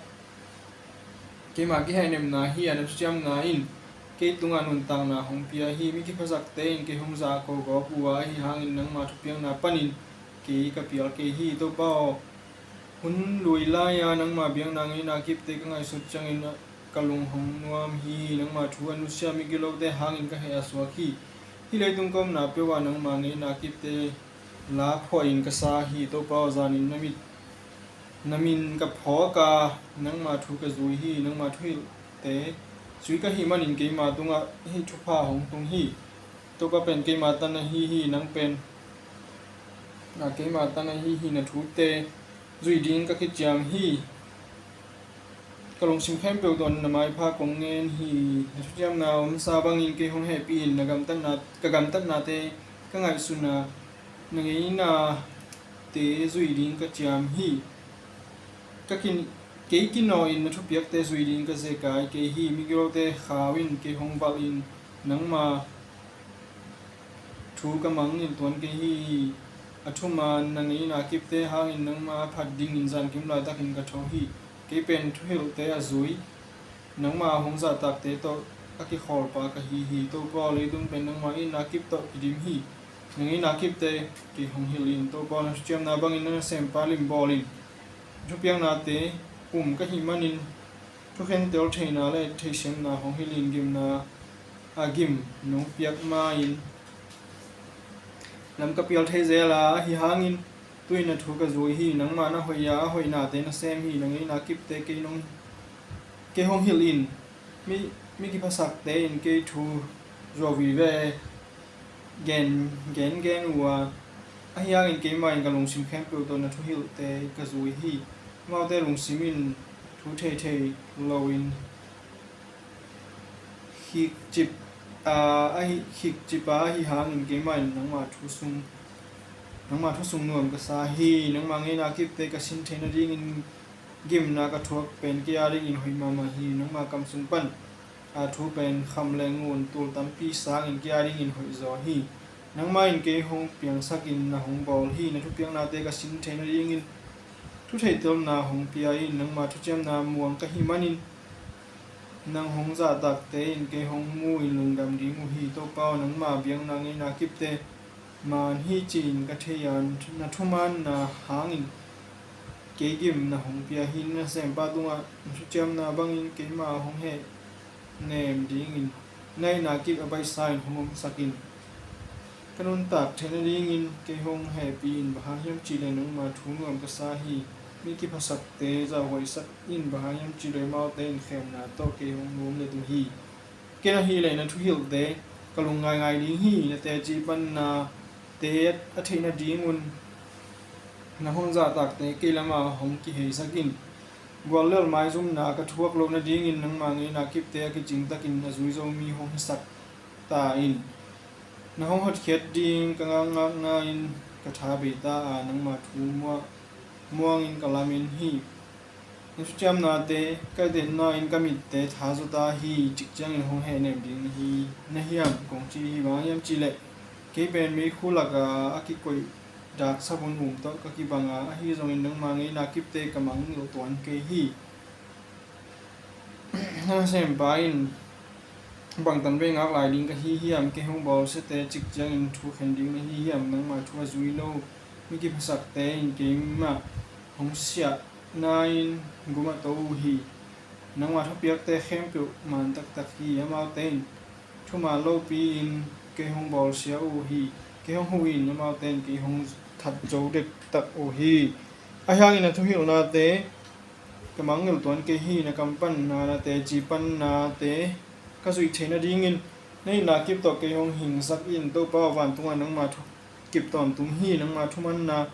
keima kihehnepna hi a, na thuciamna in kei tungah nuntakna hong pia hi. Mi kiphasakte in kei hong zahko gawp uh a, ahi hangin nangma thupiakna panin kei ka pial kei hi. Topa aw, hun lui lai-a nangma biakna ngeina kipte ka ngaihsut ciangin ka lung hong nuam hi. Nangma thu a nusia migilote hangin ka heh a suak hi. Hih leitung ka omna peuh ah nangma ngeina kipte la phuahin ka sa hi. Topa aw, zanin na mit, na min ka phawk a, nangma thu ka zui hi. Nangma thuhilhte zui ka hih manin keima tungah hih thupha hong tung hi. Topa pen keima tan ahi hi. Nang pen, a, keima tan ahi hi. Na thute zuih ding ka kiciam hi. Ka lungsim khempeuh tawh na maipha kong ngen hi. Na thuciamna omsa bangin kei hong hehpih in. Na gamtatna, ka gamtatnate ka ngaihsun a, na ngeinate zuih ding ka ciam hi. Ka kin-, kei kinaw in na thupiakte zuih ding ka zekai kei hi. Migilote khau in kei hong valh in. Nangma thu ka mangngilh tuan kei hi. A thuman na ngeina kipte hangin nangma a phat dingin zankim laitakin ka tho hi. Kei pen thuhilhte a zui, nangma hong zahtakte tawh a kikhawlpa ka hi hi. Topa aw, leitung pen nangma itna kip tawh kidim hi. Na ngeina kipte kei hong hilh in. Topa aw, na thuciamna bangin na nasempa limbawl in. Thupiaknate um ka hih manin thukhentel theihna le theihsiamna hong hilh in. Gimna a gim nong piak ma-in lam ka pial thei zel a, ahi hangin tu-in na thu ka zui hi. Nangma na hoih a, a hoihnate na sem hi. Na ngeina kipte kei nong, kei hong hilh in. Mi, mi kiphasakte in kei thu zuau vive gen, gen gen uh a, ahi hangin keimah in ka lungsim khempeuh tawh na thuhilhte ka zui hi. Amaute lungsim in thu theithei loin khikcip a, ahi, khikcip a, ahi hangin keimah in nangma thu sung, nangma thu sung nuam ka sa hi. Nangma ngeina kipte ka sin theih nadingin gimna ka thuak pen kei a dingin hoih mahmah hi. Nangma kam sung pan a thu pen kham le ngun tul tampi sangin kei a dingin hoih zaw hi. Nangma in kei hong piangsakin na hong bawl hi. Na thupiaknate ka sin theih nadingin thu theihtelna hong pia in. Nangma thuciamna muang ka hih manin nang hong zahtakte in kei hong mu-in lungdam ding uh hi. Topa aw, nangma biakna ngeina kipte man hi ci-in ka thei a, na thumanna hangin kei gim na hong pia hi. Na nasempa tungah na thuciamna bangin keimah hong hehnem dingin na itna kip a baihsa in hong omsak in. Ka nuntak theih nadingin kei hong hehpih in. Bang hang hiam cihleh nangma thu nuam ka sa hi. Mi kiphasakte zahhuaisak in. Bang hang hiam cihleh amaute in khemna tawh kei hong nuam let uh hi. Ken ahih leh na thuhilhte ka lungngaingai ding hi. Na teci pannate a theih nadingun na hong zahtakte kei lamah hong kiheisak in. Guallelh maizumna ka thuak loh nadingin nangma ngeina kipte a kicingtakin a zui zo mi hong hisak ta in. Na hong hotkhiat ding ka ngakngakna in ka tha bei ta a, nangma thu muang, muangin ka lamen hi. Na thuciamnate ka etna in ka mitte thazaw ta hi. Cik ciangin hong hehnem ding na hi, na hiam kong ci hi. Bang hang hiam cihleh kei pen meikhu laka a kikoih daksap hun um tawh ka kibang a, ahi zongin nangma ngeina kipte ka mangngilh tuan kei hi. Na nasempa in bang tanvei ngak lai ding ka hi hiam? Kei hong bawlsiate cik ciangin thu khen ding na hi hiam? Nangma thu a zui lo mi kiphasakte in keimah hong siahna-in gum a to uh hi. Nangma thupiakte khempeuh man taktak hi. Amaute in thuman lopi-in kei hong bawlsia uh hi. Kei hong huh in, amaute in kei hong that zo dektak uh hi. Ahi hangin na thuhilhnate ka mangngilh tuan kei hi. Na kam panna, na teci pannate ka zuih theih nadingin na itna kip tawh kei hong hingsak in. Topa aw, vantung ah nangma thu kip tawntung hi. Nangma thumanna,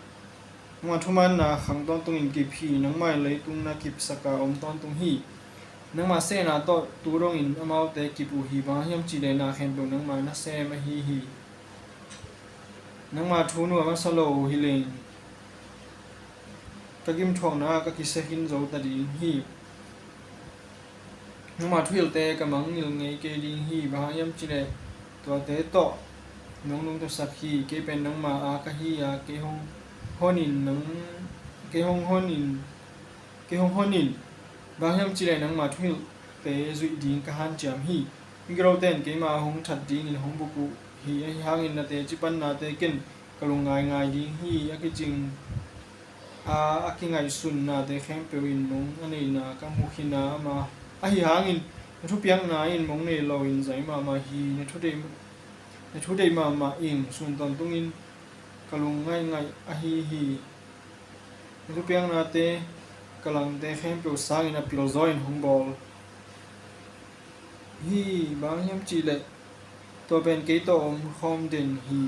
nangma thumanna khang tawntungin kip hi. Nangmah in leitung na kipsak a om tawntung hi. Nangma sehna tawh tu dongin amaute kip uh hi. Bang hang hiam cihleh na khempeuh nangma nasem ahi hi. Nangma thu nuam a sa lo uh hi leng ka gimthuakna ah ka kisia khin zo ta ding hi. Nangma thuhilhte ka mangngilh ngei kei ding hi. Bang hang hiam cihleh tuate tawh nong nungtasak hi. Kei pen nangma a ka hi a, kei hong hon in, nang, kei hong hon in, kei hong hon in. Bang hang hiam cihleh nangma thuhilhte zuih ding ka hanciam hi. Migilote in keimah hong that dingin hong buk uh hi. Ahi hangin na teci pannate ken ka lungngaingai ding hi. A kicing a, a kingaihsunnate khempeuh in mong a neihna ka mu khin a, amah, ahi hangin na thupiakna in mong nei loin zai mahmah hi. Na thu deih, na thu deih mahmah ing. Sun tawntungin ka lungngaih ngaih ahi hi. Na thupiaknate ka langte khempeuh sangin a pilzaw in hong bawl hi. Bang hang hiam cihleh tua pen kei tawh om khawm den hi.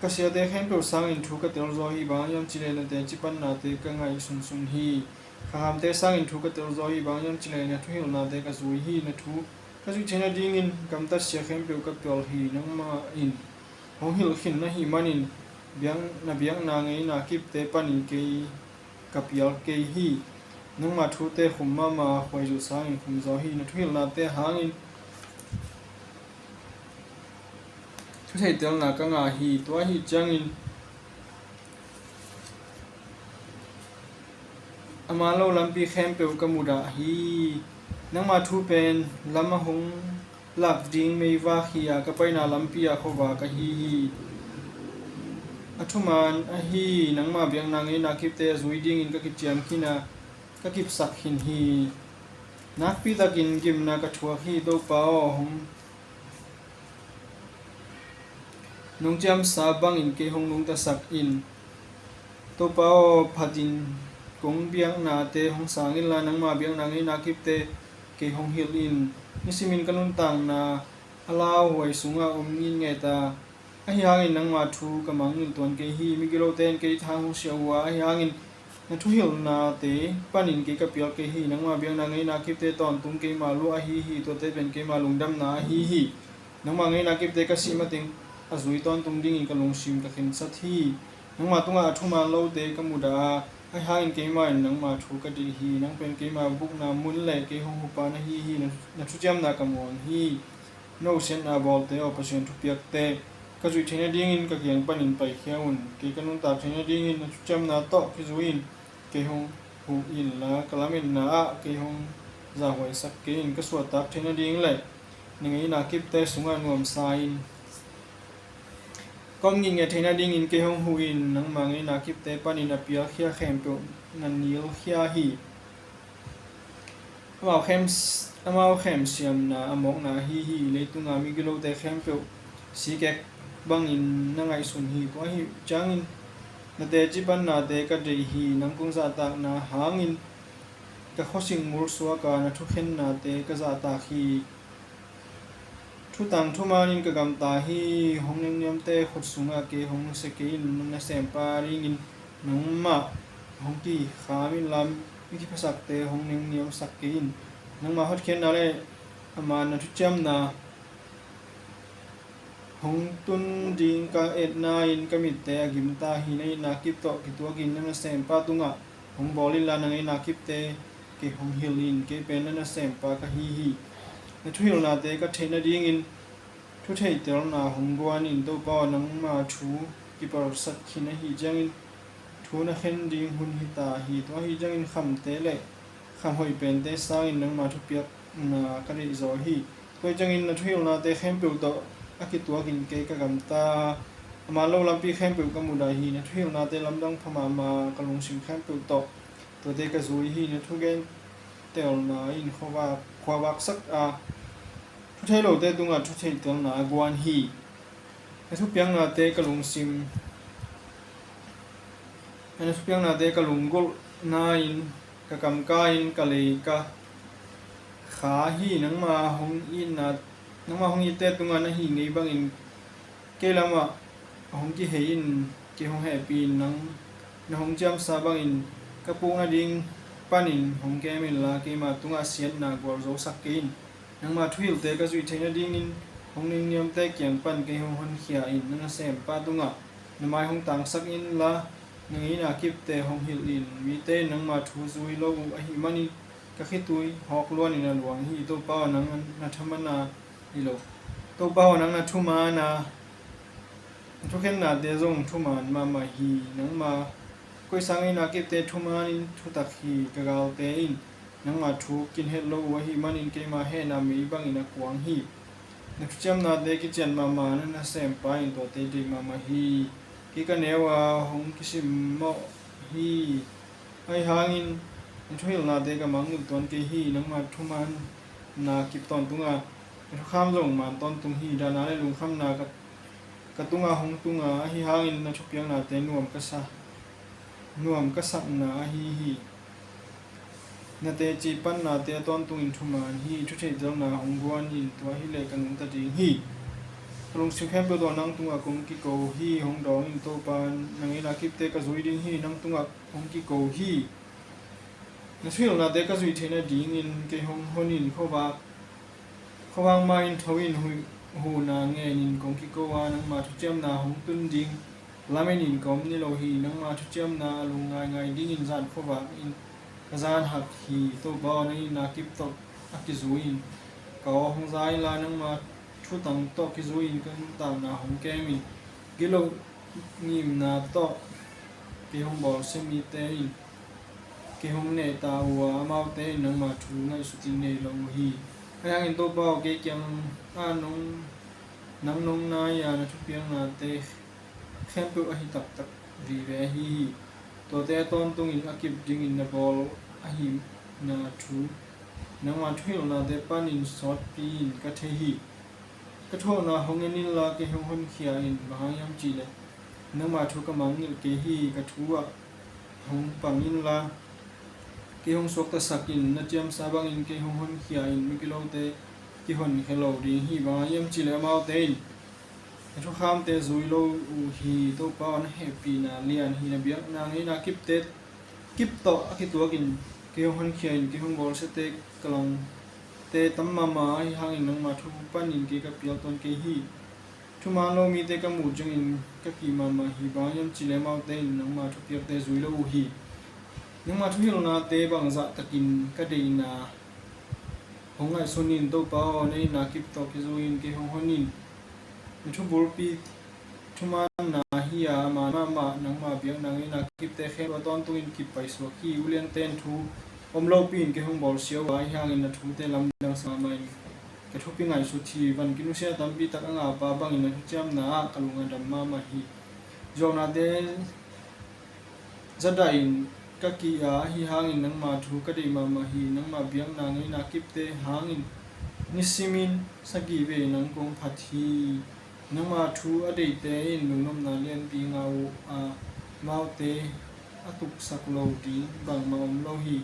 Ka siate khempeuh sangin thu ka telzaw hi, bang hang hiam cih leh na teci pannate ka ngaihsunsun hi. Ka hamte sangin thu ka telzaw hi, bang hang hiam cih leh na thuhilhnate ka zui hi. Na thu ka zuih theih nadingin gamtat sia khempeuh ka pial hi. Nangmah in hong hilh khin na hih manin biak, na biakna ngeina kipte panin kei ka pial kei hi. Nangma thute khum mahmah khuaizu sangin khumzaw hi. Na thuhilhnate hangin thutheihtelna ka ngah hi. Tua ahih ciangin a man lo lampi khempeuh ka mudah hi. Nangma thu pen lam a hong lak ding meivak hi a, ka paina lampi ah khuavak ahi hi. A thuman ahi nangma biakna ngeina kipte a zui dingin ka kiciam khin a, ka kipsak khin hi. Nakpitakin gimna ka thuak hi. Topa aw, hong nong ciamsa bangin kei hong nungtasak in. Topa aw, phatin kong biaknate hong sang inla, nangma biakna ngeina kipte kei hong hilh in. Nisimin ka nuntakna a lauhuai sungah om ngitnget a, ahi hangin nangma thu ka mangngilh tuan kei hi. Migilote in kei thang hong siah uh a, ahi hangin na thuhilhnate panin kei ka pial kei hi. Nangma biakna ngeina kipte tawntung keima luah ahi hi. Tuate pen keima lungdamna ahi hi. Nangma ngeina kipte ka sih mateng a zui tawntung dingin ka lungsim ka khensat hi. Nangma tungah a thuman lote ka mudah a, ahi hangin keima in nangma thu ka deih hi. Nang pen keima bukna mun le kei hong hupa na hi hi. Na, na thuciamna ka muang hi. No siatna bawlte aw, Pasian thupiakte ka zuih theih nadingin ka kiang panin paikhia un. Kei ka nuntak theih nadingin na thuciamna tawh kizui-in kei hong huh inla, ka lametna ah kei hong zahhuaisak kei in. Ka suahtak theih nading le na ngeina kipte sungah nuamsa in, ka om ngitnget theih nadingin kei hong huh in. Nangma ngeina kipte panin a pialkhia khempeuh na nilkhia hi. Amau khem, amau khem siamna a mawkna ahi hi. Leitunga migilote khempeuh sikek bangin na ngaihsun hi. Tua ahih ciangin na teci pannate ka deih hi. Nang kong zahtakna hangin ka khuasing mulsuak a, na thukhennate ka zahtak hi. Thutang thumanin ka gamta hi. Hong nengniamte khut sungah kei hong sia kei in. Na nasempa dingin nangmah hong kikham inla, mi kiphasakte hong nengniamsak kei in. Nangma hotkhiatna le a man na thuciamna hong tun ding ka etna in ka mitte a gimta hi. Na itna kip tawh kituakin na nasempa tungah hong bawl inla, na ngeina kipte kei hong hilh in. Kei pen na nasempa ka hi hi. Na thuhilhnate ka theih nadingin thutheihtelna hong guan in. Topa aw, nangma thu kipalsat khin ahih ciangin thu na khen ding hun hita hi. Tua ahih ciangin khamte le khamhoih pente sangin nangma thupiakna ka deihzaw hi. Tua ahih ciangin na thuhilhnate khempeuh tawh a kituakin kei ka gamta a, a man lo lampi khempeuh ka mudah hi. Na thuhilhnate lamdang pha mahmah, ka lungsim khempeuh tawh tuate ka zui hi. Na thugentelna in khuavak, khuavaksak a, thutheilote tungah thutheihtelna a guan hi. Na thupiaknate ka lungsim, na thupiaknate ka lunggulhna in ka kamka in ka lei ka kha hi. Nangma hong itna, nangma hong itte tungah na hih ngei bangin kei lamah hong kihei in, kei hong hehpih in. Nang na hong ciamsa bangin ka puk nading panin hong kem inla, keima tungah siatna gualzosak kei in. Nangma thuhilhte ka zuih theih nadingin hong nengniamte kiang pan kei hong honkhia in. Na nasempa tungah na mai hong tangsak inla, na ngeina kipte hong hilh in. Mite in nangma thu zui lo uh ahih manin ka khitui hawk luanin a luang hi. Topa aw, nang na thaman a hi lo. Topa aw, nang na thuman a, na thukhennate zong thuman mahmah hi. Nangma koihsa ngeina kipte thumanin thutak hi. Ka galte in nangma thu kin het lo uh ahih manin keima hehna mei bangin a kuang hi. Na thuciamnate kician mahmah, na nasempa in tuate deih mahmah hi. Kei ka neu a, hong kisimmawh hi. Ahi hangin na thuhilhnate ka mangngilh tuan kei hi. Nangma thumanna kip tawntunga na thukham zong man tawntung hi. Dahna le lungkhamna ka, ka tungah hong tunga, ahi hangin na thupiaknate nuam ka sa, nuam ka sakna ahi hi. Na teci pannate a tawntungin thuman hi. Thutheihtelna hong guan in, tua hileh ka nungta ding hi. lungsim khempeuh tawh nang tungah kong kiko hi. Hong dawng in Topa, na ngeina kipte ka zui ding hi. Nang tungah kong kiko hi. Na thuhilhnate ka zuih theih nadingin kei hong hon in. Khuavak, khuavak ma-in tho in, huhna ngenin kong kiko a, nangma thuciamna hong tun ding lamen in ka om ni lo hi. Nangma thuciamna a lungngaingai dingin zan khuavak in ka zan hak hi. Topa aw, na itna kip tawh a kizui-in ka aw hong za inla, nangma thutang tawh kizui-in ka nuntakna hong kem in. Gilo ngimna tawh kei hong bawlsia mite in kei hong nehta uh a, amaute in nangma thu ngaihsut ding nei lo uh hi. Ahi hangin Topa aw, kei kiangah nong, nang nong nai a, na thupiaknate khempeuh ahi taktak vive ahi hi. Tuate a tawntungin a kip dingin na bawl ahihna thu nangma thuhilhnate panin sawtpi-in ka thei hi. Ka thuakna hong en inla, kei hong honkhia in. Bang hang hiam cihleh nangma thu ka mangngilh kei hi. Ka thu ah hong pang inla, kei hong suaktasak in. Na ciamsa bangin kei hong honkhia in. Migilote kihonkhia lo ding hi. Bang hang hiam cihleh amaute in na thukhamte zui lo uh hi. Topa aw, na hehpihna lian hi. Na biakna ngeina kipte kip tawh a kituakin kei hong honkhia in. Kei hong bawlsiate ka langte tam mahmah, ahi hangin nangma thu panin kei ka pial tawn kei hi. Thuman lo mite ka muh ciangin ka kih mahmah hi. Bang hang hiam cihleh amaute in nangma thupiakte zui lo uh hi. Nangma thuhilhnate bangzah takin ka deihna hong ngaihsun in. Topa aw, na itna kip tawh kizui-in kei hong hon in. Na thubulpi thumanna hi a, a man mahmah nangma biakna ngeina kipte khempeuh a tawntungin kip paisuak hi. Uliante in thu om lopi-in kei hong bawlsia uh a, ahi hangin na thute lamdang sa mahmah in ka thupi ngaihsut hi. Van kinusia tampi tak a ngahpa bangin na thuciamna ah ka lung a dam mahmah hi. Zuaunate zadahin ka kih a, ahi hangin nangma thu ka deih mahmah hi. Nangma biakna ngeina kipte hangin nisimin sagih vei nang kong phat hi. Nangma thu a deihte in lungnopna lianpi ngah uh a, amaute a tuksak lo ding bangmah om lo hi.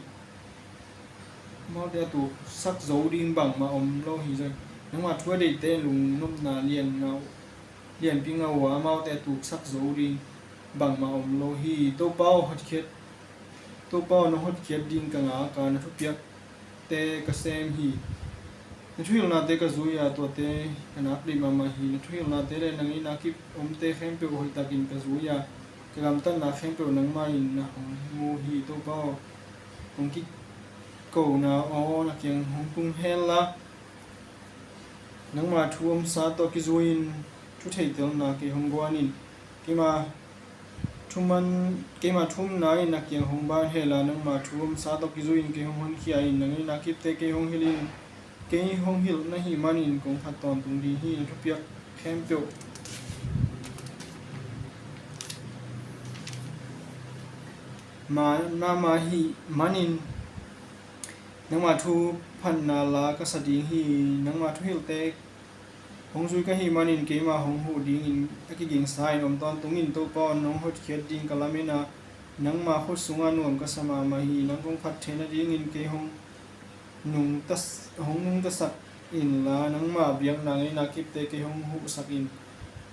Amaute a tuksak zo ding bangmah om lo hi. Nangma thu a deihte in lungnopna lian ngah uh lianpi ngah uh a, amaute a tuksak zo ding bangmah om lo hi. Topa aw, hotkhiat, Topa aw, na hotkhiat ding ka ngak a, na thupiakte ka sem hi. Na thuhilhnate ka zui a, tuate ka nak deih mahmah hi. Na thuhilhnate le na ngeina kip omte khempeuh hoihtakin ka zui a, ka gamtatna khempeuh nangmah in na hong mu hi. Topa aw, kong kikona aw, na kiang hong tung hen la, nangma thu omsa tawh kizui-in thu theihtelna kei hong guan in. Keima thuman, keima thumna in na kiang hong ban hen la, nangma thu omsa tawh kizui-in kei hong honkhia in. Na ngeina kipte kei hong hilh in. Kei hong hilh na hih manin kong phat tawntung ding hi. Na thupiak khempeuh ma, na ma hih manin nangma thu phatna la ka sa ding hi. Nangma thuhilhte hong zui ka hih manin keima hong huh dingin a kigingsa in om tawntung in. Topa aw, nong hotkhiat ding ka lamen a, nangma khut sungah nuam ka sa mahmah hi. Nang kong phat theih nadingin kei hong nungta, hong nungtasak inla, nangma biakna ngeina kipte kei hong huhsak in.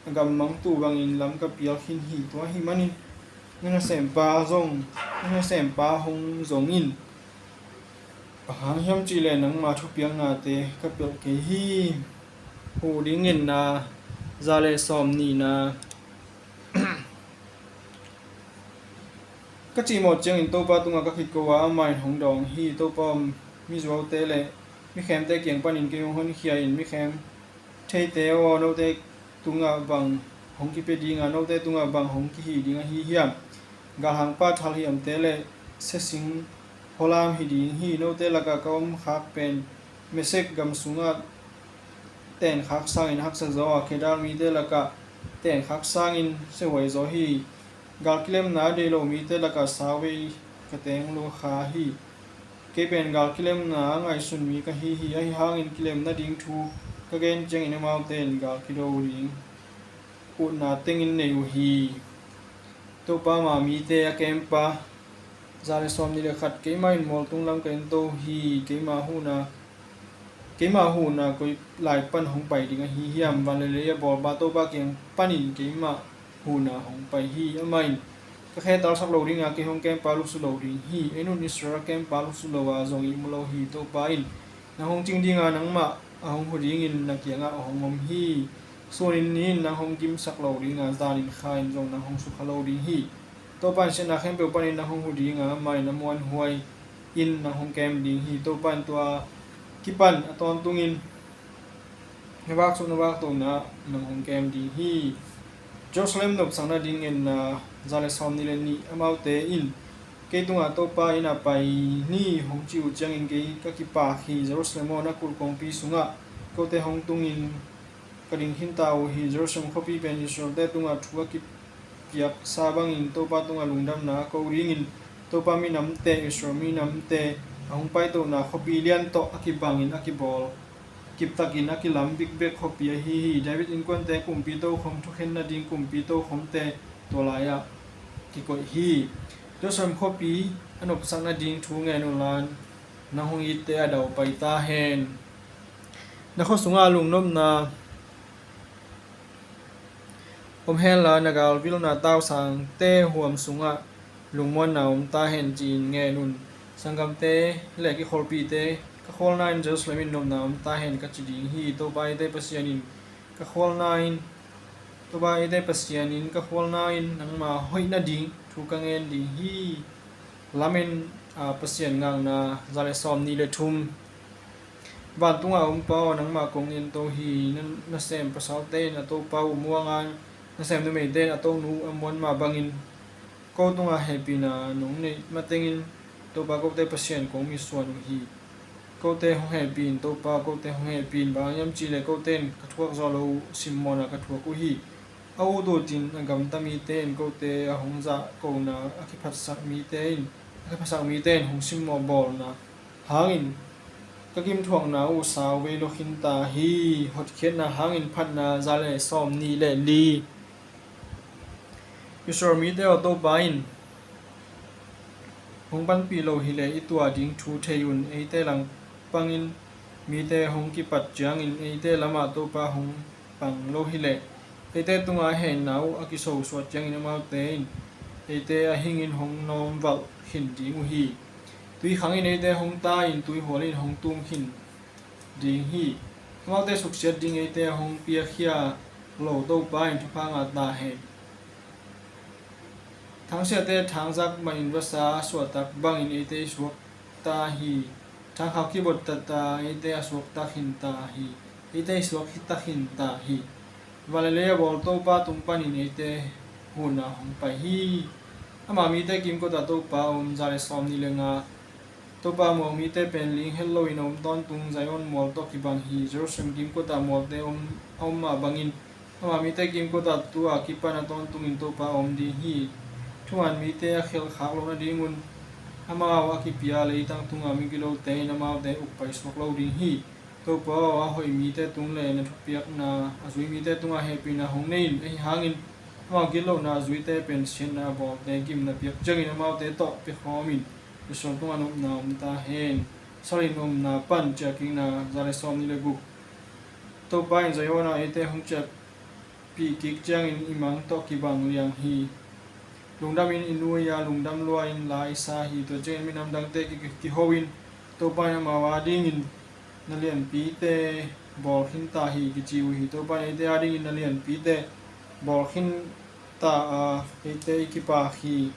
A gammangtu bangin lam ka pial khin hi. Tua ahih manin na nasempa zong, na nasempa hong zong in. Bang hang hiam cihleh nangma thupiaknate ka pelh kei hi. Huh ding ngenna za le sawm nihna. Ka cihmawh ciangin Topa tungah ka kiko a, amah in hong dawng hi. Topa aw, mizuaute le mikhemte kiang panin kei hong honkhia in. Mikhem theite aw, note tungah bang hong kipia ding a, note tungah bang hong kihih ding ahi hiam? Galhangpa thalhiamte le siasing hualam hi ding hi. Note lakah ka om khak pen Mesek gam sungah tenkhak sangin haksa zaw a, Kedar mite lakah tenkhak sangin siahuai zaw hi. Gal kilemna a deih lo mite lakah sauvei ka teng lua kha hi. Kei pen gal kilemna a ngaihsun mi ka hi hi. Ahi hangin kilem nading thu ka gen ciangin amaute in gal kido ding utna tengin nei uh hi. Topa ma mite a kempa za le sawm nih le khat. Keima in mualtung lam ka ento hi. Keima huhna Keimah huhna koi lai pan hong pai ding ahi hiam? Van le lei a bawlpa Topa kiang panin keimah huhna hong pai hi. Amah in, ka khe talsak lo dinga kei hong kempa luksu lo ding hi. Ei nun Israel a kempa luksu lo a zong ihmu lo hi. Topa in nang hong cing dinga nangmah a hong hu dingin na kiangah a hong om hi. Sun in ni in nang hong kimsak lo dinga, zan in kha in zong nang hong sukha lo ding hi. Topa in siatna khempeuh panin nang hong hu dinga, amah in a muanhuai in nang hong kem ding hi. Topa in tua kipan a tawntungin na vaksuh na vaktohna nang hong kem ding hi. Jerusalem nopsakna ding ngenna za le sawm nih le nih. Amaute in kei tungah Topa inn ah pai ni hong cih uh ciangin kei ka kipak hi. Jerusalem aw, na kulh kongpi sungah kote hong tungin ka ding khinta uh hi. Jerusalem khuapi pen Israelte tungah thu a kipiaksa bangin Topa tungah lungdamna a ko dingin, Topa minamte, Israel minamte a hong paitohna khuapi lian tawh a kibangin a kibawl, kiptakin a kilam bikbek khuapi ahi hi. David innkuante kumpi tokhom, thukhen nading kumpi tokhomte tua lai-ah kikoih hi. Jerusalem khuapi a nopsak nading thu ngen unla, nang hong itte a daupai ta hen. Na khua sungah lungnopna om henla, na galvilna tausangte huam sungah lungmuanna om ta hen, ci-in ngen un. Sanggamte le kikholpite, ka khualna in Jerusalem in nopna om ta hen, ka ci ding hi. Topa eite Pasian in ka khualna in, Topa eite Pasian in ka khualna in nangma hoih nading thu ka ngen ding hi. Lamen a Pasian ngakna za le sawm nih le thum. Vantunga om Pa aw, nangmah kong ngen to hi. Na, nasem pasalte in a topa uh muanga nasem numeite in a tonu uh a muan mah bangin ko tunga hehpihna nong neih matengin Topa kote Pasian kong misuan uh hi. Kote hong hehpih in Topa, kote hong hehpih in. Bang hang hiam cihleh kote in ka thuak zawh loh uh simmawhna ka thuak uh hi. A ut utin a gamta mite in kote a hong zahkona a kiphatsak mite in, a kiphatsak mite in hong simmawh bawlna hangin ka gimthuakna uh sauvei lua khinta hi. Hotkhiatna hangin phatna za le sawm nih le li. Israel mite aw, Topa in hong panpih lo hileh i tuah ding thu thei un. Eite langpangin mite hong kipat ciangin eite lamah Topa hong pang lo hileh, eite tunga a hehna uh a kisosuat ciangin amaute in eite a hingin hong nawmvalh khin ding uh hi. Tui khangin eite hong ta in tuihual in hong tum khin ding hi. Amaute suksiat ding eite a hong piakhia lo Topa in thupha ngah ta hen. Thangsiate thangzak mahin vasa suahtak bangin eite i suak ta hi. Thangkhau kibot tata eite a suaktak khin ta hi. Eite i suak hi tak khin ta hi. Van le lei a bawl Topa tung panin eite huhna hong pai hi. Ama mite kimkotah Topa a om za le sawm nih le nga. Topa mual mite pen ling het loin a om tawntung, Zion mual tawh kibang hi. Jerusalem kimkotah mualte om, a om mah bangin ama mite kimkotah tu-a kipan a tawntungin Topa a om ding hi. Thuman mite a khelhkhak loh nadingun amau a kipia leitang tunga migilote in amaute ukpai suak lo ding hi. Topa aw, a hoih mite tung le na thupiakna a zui mite tungah hehpihna hong nei in. Ahi hangin amau gitlohna a zuite pen siatna a bawlte gimna piak ciangin amaute tawh pia khawm in. Israel tungah nopna om ta hen. Salin omna pan ciahkikna za le sawm nih le guk. Topa in Zion ah eite hong ciahpih kik ciangin i mang tawh kibang liang hi. Lungdamin i nuai-a lungdam lua-in la i sa hi. Tua ciangin minam dangte ki, ki, kiho in, Topa in amau adingin na lianpite bawl khin ta hi, kici uh hi. Topa in eite adingin na lianpite bawl khin ta a, eite i kipak hi.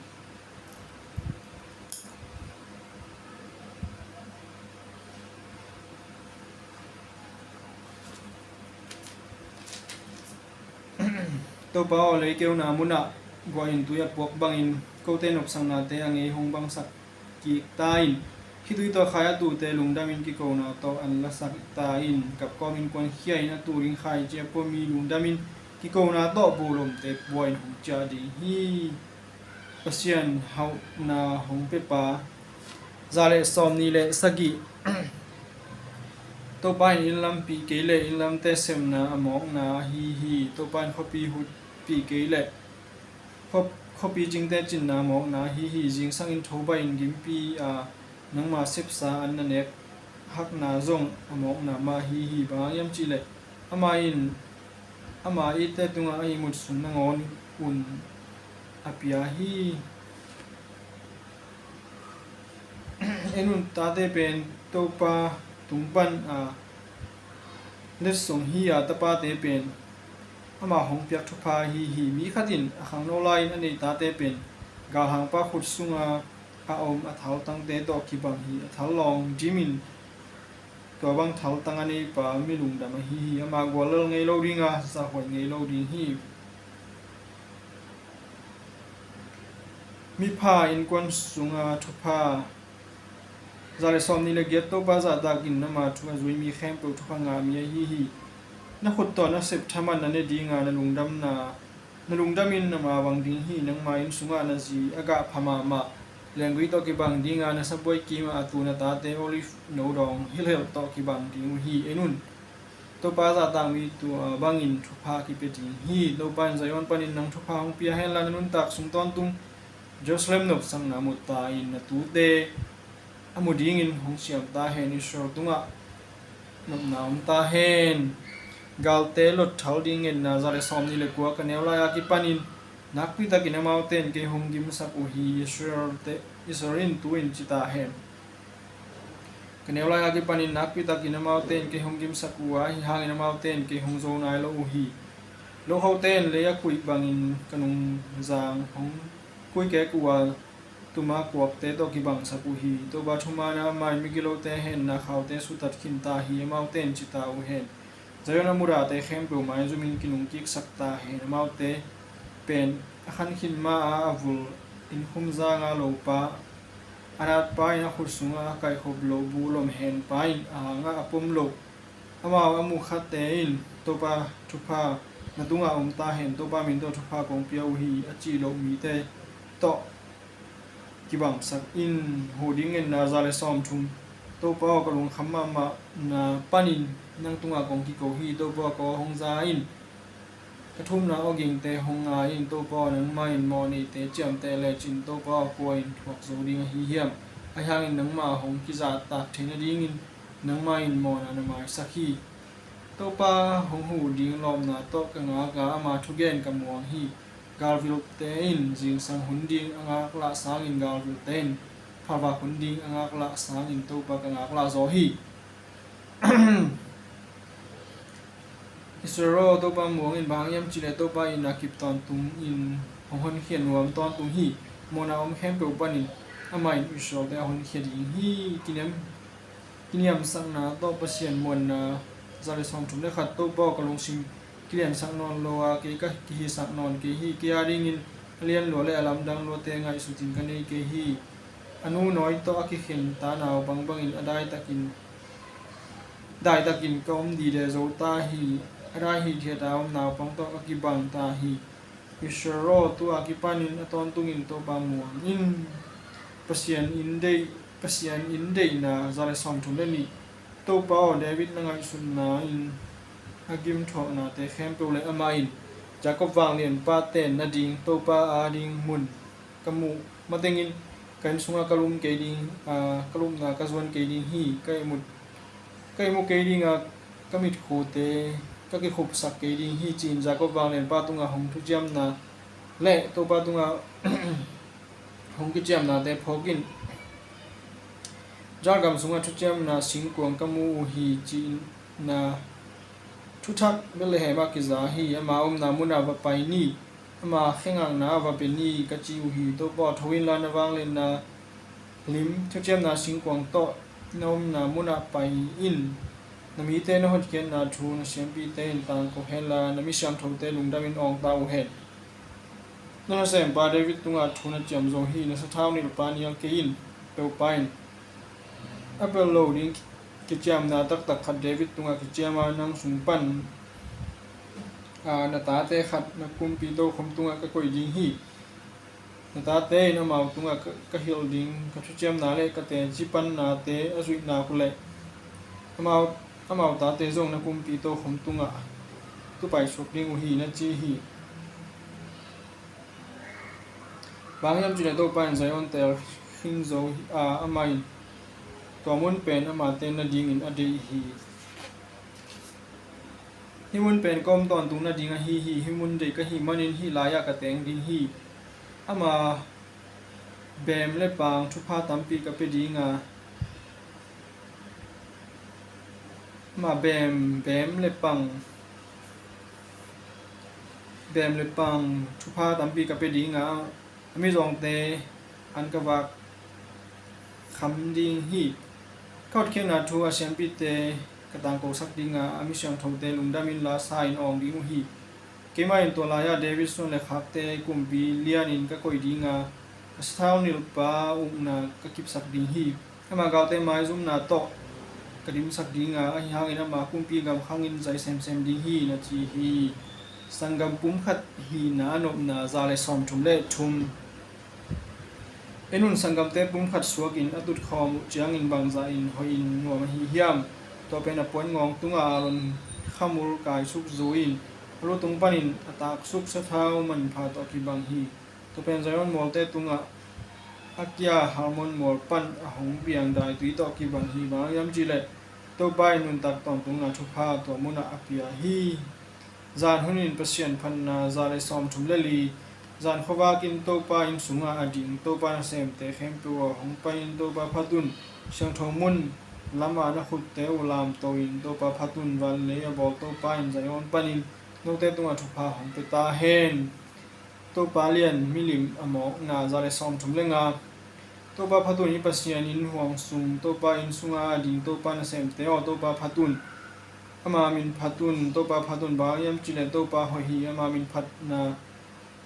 Topa aw, leikeuna munah guahin tui a puak bangin kote nopsaknate a ngei hong bangsak kik ta in. Khitui tawh khai a tuute lungdamin kikona tawh an lasak ta in. Kapkawmin kuankhia in a tu ding khaici a pua mi lungdamin kikona tawh bulomte pua in hong ciah ding hi. Pasian hauhna hong pepa. Za le sawm nih le sagih. Topa in inn lampih kei le inn lamte semna a mawkna ahi hi. Topa in khuapi hutpih kei le khuap, khuapi cingte cinna a mawkna ahi hi. Zingsangin thobaih in gimpi a, nangma sepsa an na nek hakna zong a mawkna mah ahi hi. Bang hang hiam cihleh amah in ama itte tungah a ihmut sung nangawn un a pia hi. En un, tate pen Topa tung pan a letsong hi a, tapate pen amah hong piak thupha ahi hi. Mi khat in a khangno lai-in a neih tate pen galhangpa khut sunga a om a thaltangte tawh kibang hi. A thal lawng dimin tua bang thaltang a neipa mi lungdam ahi hi. Amah guallel ngei lo ding a, zahhuai ngei lo ding hi. Mipha innkuan sunga thupha. Za le sawmnih le giat. Topa zahtakin ama thu a zui mi khempeuh thupha ngah mi ahi hi. Na khut tawh na sep thaman na ne dinga na lungdamna, na lungdamin na mavang ding hi. Nangma inn sungah na zi a gah pha mahmah lenggui tawh kibang dinga na sabuai kimah a tu na tate olive no dawng hilhhelh tawh kibang ding uh hi. En un, Topa zahtak mi tua bangin thupha kipia ding hi. Topa in Zion panin nang thupha hong pia henla, na nuntak sung tawntung Jerusalem nopsakna mu ta in, na tute a mu dingin hong siam ta hen. Israel tungah nopna om ta hen. Galte lot thal ding ngetna. Za le sawmnih le kua. Ka neu lai-a kipanin nakpitakin amaute in kei hong gimsak uh hi. Israel te, Israel in tu-in ci ta hen. Ka neu lai-a kipanin nakpitakin amaute in kei hong gimsak uh a, ahi hangin amaute in kei hong zo nai lo uh hi. Lohote in lei a kuih bangin ka nungzang hong kuikek uh a, tuma kuakte tawh kibangsak uh hi. Topa thumanah amah in migilote henna khaute sutat khin ta hi. Amaute in ci ta uh hen, Zion a mudahte khempeuh maizumin kinungkiksak ta hen. Amaute pen a khan khin ma-a a vul innkhum zanga lopa, a natpa in a khut sungah a kaihkhop loh bu lom henpa in a hangah a pom loh, amau a mu khate in Topa thupha na tungah om ta hen. Topa min tawh thupha kong pia uh hi, a cih loh mite tawh kibangsak in. Huh ding ngetna. Za le sawmthum. Topa aw, ka lungkham mahmahna panin nang tungah kong kiko hi. Topa aw, ka aw hong za in. Ka thumna awgingte hong ngai in. Topa aw, nangmah in mawhneite ciamteh lecin, Topa aw, kua in thuak zo ding ahi hiam? Ahi hangin nangmah hong kizahtak theih nadingin nangmah in mawhna na maisak hi. Topa hong huh ding lawpna tawh ka ngak a, ama thugen ka muang hi. Galvilte in zingsang hun ding a ngaklah sangin, galvilte in phalvak hun ding a ngaklah sangin Topa ka ngaklah zaw hi. Israel aw, Topa muang in. Bang hang hiam cihleh Topa in a kip tawntungin hong honkhia nuam tawntung hi. Mawhna om khempeuh panin amah in Israelte a honkhia ding hi. Kiniam Kiniamsakna tawh Pasian muanna. Za le sawmthum le khat. Topa aw, ka lungsim kiliansak nawn lo a, kei ka kihisak nawn kei hi. Kei a dingin a lian lua le a lamdang luate ngaihsutin ka nei kei hi. A nu nawi tawh a kikhen ta naupang bangin a daitakin, daitakin ka om dide zo ta hi. A dai hithiat a om naupang tawh ka kibang ta hi. Israel aw, tu-a kipanin a tawntungin Topa muang in. Pasian in deih, Pasian in deihna. Za le sawmthum le nih. Topa aw, David na ngaihsutna in a gimthuaknate khempeuh le amah in Jacob vanglianpa tenna ding Topa a ding mun ka muh matengin ka inn sungah ka lum kei ding, aa, ka lupna ka zuan kei ding hi. Ka ihmut, ka ihmu kei ding a, ka mitkhute ka kikhupsak kei ding hi, ci-in Jacob vanglianpa tungah hong thuciamna le Topa tungah hong kiciamnate phawk in. Jalgam sungah thuciamna singkuang ka mu uh hi, ci-in na thuthak Bethlehem ah kiza hi. Ama omna munah va pai ni, ama khe ngakna ah va pia ni, ka ci uh hi. Topa aw, tho inla na vangliatna lim thuciamna singkuang tawh na omna munah pai in. Na mite na hotkhiatna thu na siampite in tangko henla, na mi siangthote lungdamin awng ta uh hen. Na nasempa David tungah thu na ciam zo hi. Na sathau nilhpa nial kei in. Topa in a pel lo ding kiciamna taktak khat David tungah kiciam a, nang sung pan, aa, na tate khat na kumpi tokhom tungah ka koih ding hi. Na tate in amau tungah ka, ka hilh ding, ka thuciamna le ka teci pan nate a zuih nak uh leh amau, amau tate zong na kumpi tokhom tungah tu paisuak ding uh hi, na ci hi. Bang hang hiam cihleh Topa in Zion teel khing zo hi a, amah in tua mun pen amate nadingin a deih hi. Hih mun pen ka om tawntung nading ahi hi. Hih mun deih ka hih manin hih lai-ah ka teng ding hi. Ama beem le paang thupha tampi ka pia ding a, ama beem, beem le pang, beem le pang thupha tampi ka pia ding a, a mizawngte an ka vak kham ding hi. Ka hotkhiatna thu a siampite ka tangkosak ding a, a mi siangthote lungdamin la sa-in awng ding uh hi. Keimah in tua lai-ah David suan le khakte kumpi lianin ka koih ding a, ka sathau nilhpa ukna ka kipsak ding hi. Ama galte maizumna tawh ka dimsak ding a, ahi hangin ama kumpi gam khangin zai semsem ding hi, na ci hi. Sanggam pumkhat hihna a nopna za le sawmthum le thum. En un, sanggamte pumkhat suakin a tutkhawm uh ciangin bangzah in hoihin nuam ahi hiam? Tua pen a puan ngawng tungah Aaron khamul kaisuk zui-in a lu tung panin a taksuk sathau manpha tawh kibang hi. Tua pen Zion mualte tungah a kia Hermon mual pan a hong piang daitui tawh kibang hi. Bang hang hiam cihleh Topa in nuntak tawntungna thupha tua munah a pia hi. Zan hunin Pasian phatna za le sawmthum le li. Zan khuavakin Topa inn sungah a ding Topa nasemte khempeuh aw, hong pai-in Topa phat un. Siangtho mun lamah na khutte uh lamto-in Topa phat un. Van le lei a bawl Topa in Zion panin note tungah thupha hong pia ta hen. Topa lian milim a mawkna za le sawmthum le nga. Topa phat un, i Pasian inn huang sung, Topa inn sunga a ding Topa nasemte aw, Topa phat un. Ama min phat un, Topa phat un. Bang hang hiam cihleh Topa hoih hi, ama min phatna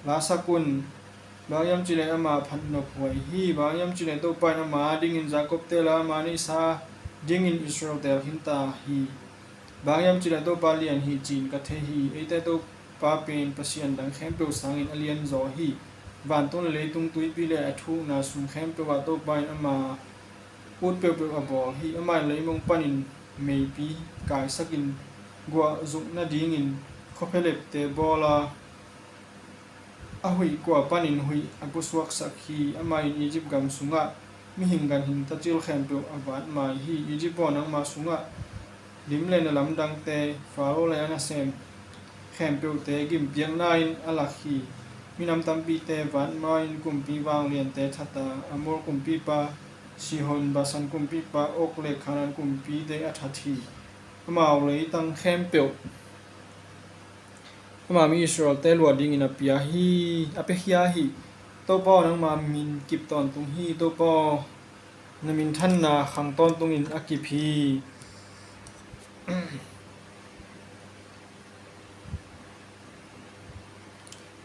lasak un. Bang hang hiam cihleh ama phat nophuai hi. Bang hang hiam cihleh Topa in ama adingin Jakob teel a, ama neihsa dingin Israel teel khin ta hi. Bang hang hiam cihleh Topa lian hi ci-in ka thei hi. Eite Topa pen pasian dang khempeuh sangin a lianzaw hi. Vantung le leitung, tuipi le a thukna sung khempeuh ah Topa in ama ut peuhpeuh a bawl hi. Amah in leimong panin meipi kaisakin guah zuk nadingin khuaphialepte bawl a, a huih kua panin huih a pusuaksak hi. Amah in Egypt gam sungah mihing ganhing tacil khempeuh a vatmai hi. Egypt aw, nangma sungah lim le na lamdangte, Faro le a nasem khempeuhte gimpiakna-in a lak hi. Minam tampite vatmai-in kumpi vangliante that a, Amor kumpipa Sihon, Basan kumpipa Og le Kanaan kumpite a that hi. Amau leitang khempeuh ama mi Israel-te luah dingin a pia hi, a piakhia hi. Topa aw, nangma min kip tawntung hi. Topa aw, na minthanna khang tawntungin a kip hi.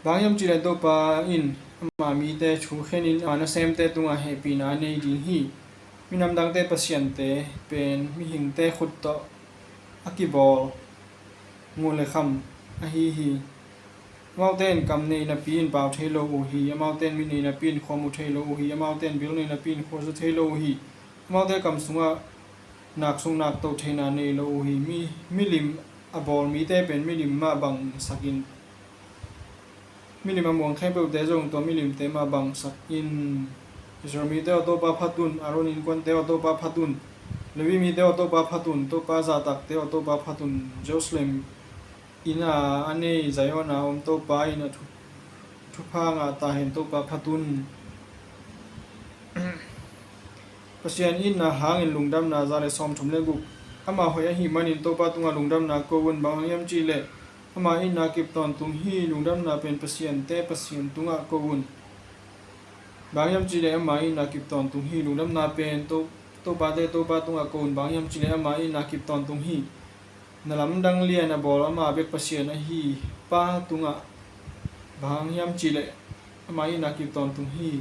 Bang hang hiam cihleh Topa in ama mite thukhenin ama nasemte tungah hehpihna a nei ding hi. Minam dangte pasiante pen mihingte khut tawh a kibawl nguh le kham ahi hi. Amaute in kam nei napi-in pau thei lo uh hi. Amaute in mi nei napi-in khua mu thei lo uh hi. Amaute in bil nei napi-in khua za thei lo uh hi. Amaute kam sungah naksung nakto theihna nei lo uh hi. Mi, milim a bawl mite pen milim mah bangsakin, milim a muang khempeuhte zong tua milimte mah bangsakin, Israel mite aw, Topa phat un. Aaron innkuante aw, Topa phat un. Levi mite aw, Topa phat un. Topa zahtakte aw, Topa phat un. Jerusalem inn-a a nei Zion-a om Topa in a thu, thupha ngah ta hen. Topa phat un. Pasian itna hangin lungdamna za le sawmthum le guk. Ama hoih ahih manin Topa tungah lungdamna ko un. Bang hang hiam cihleh ama itna kip tawntung hi. Lungdamna pen pasiante Pasian tungah ko un. Bang hang hiam cihleh ama itna kip tawntung hi. Lungdamna pen To, Topate Topa tungah ko un. Bang hang hiam cihleh ama itna kip tawntung hi. Na lamdang lian a bawl ama bek Pasian ahi pa tungah bang hang hiam cihleh ama itna kip tawntung hi.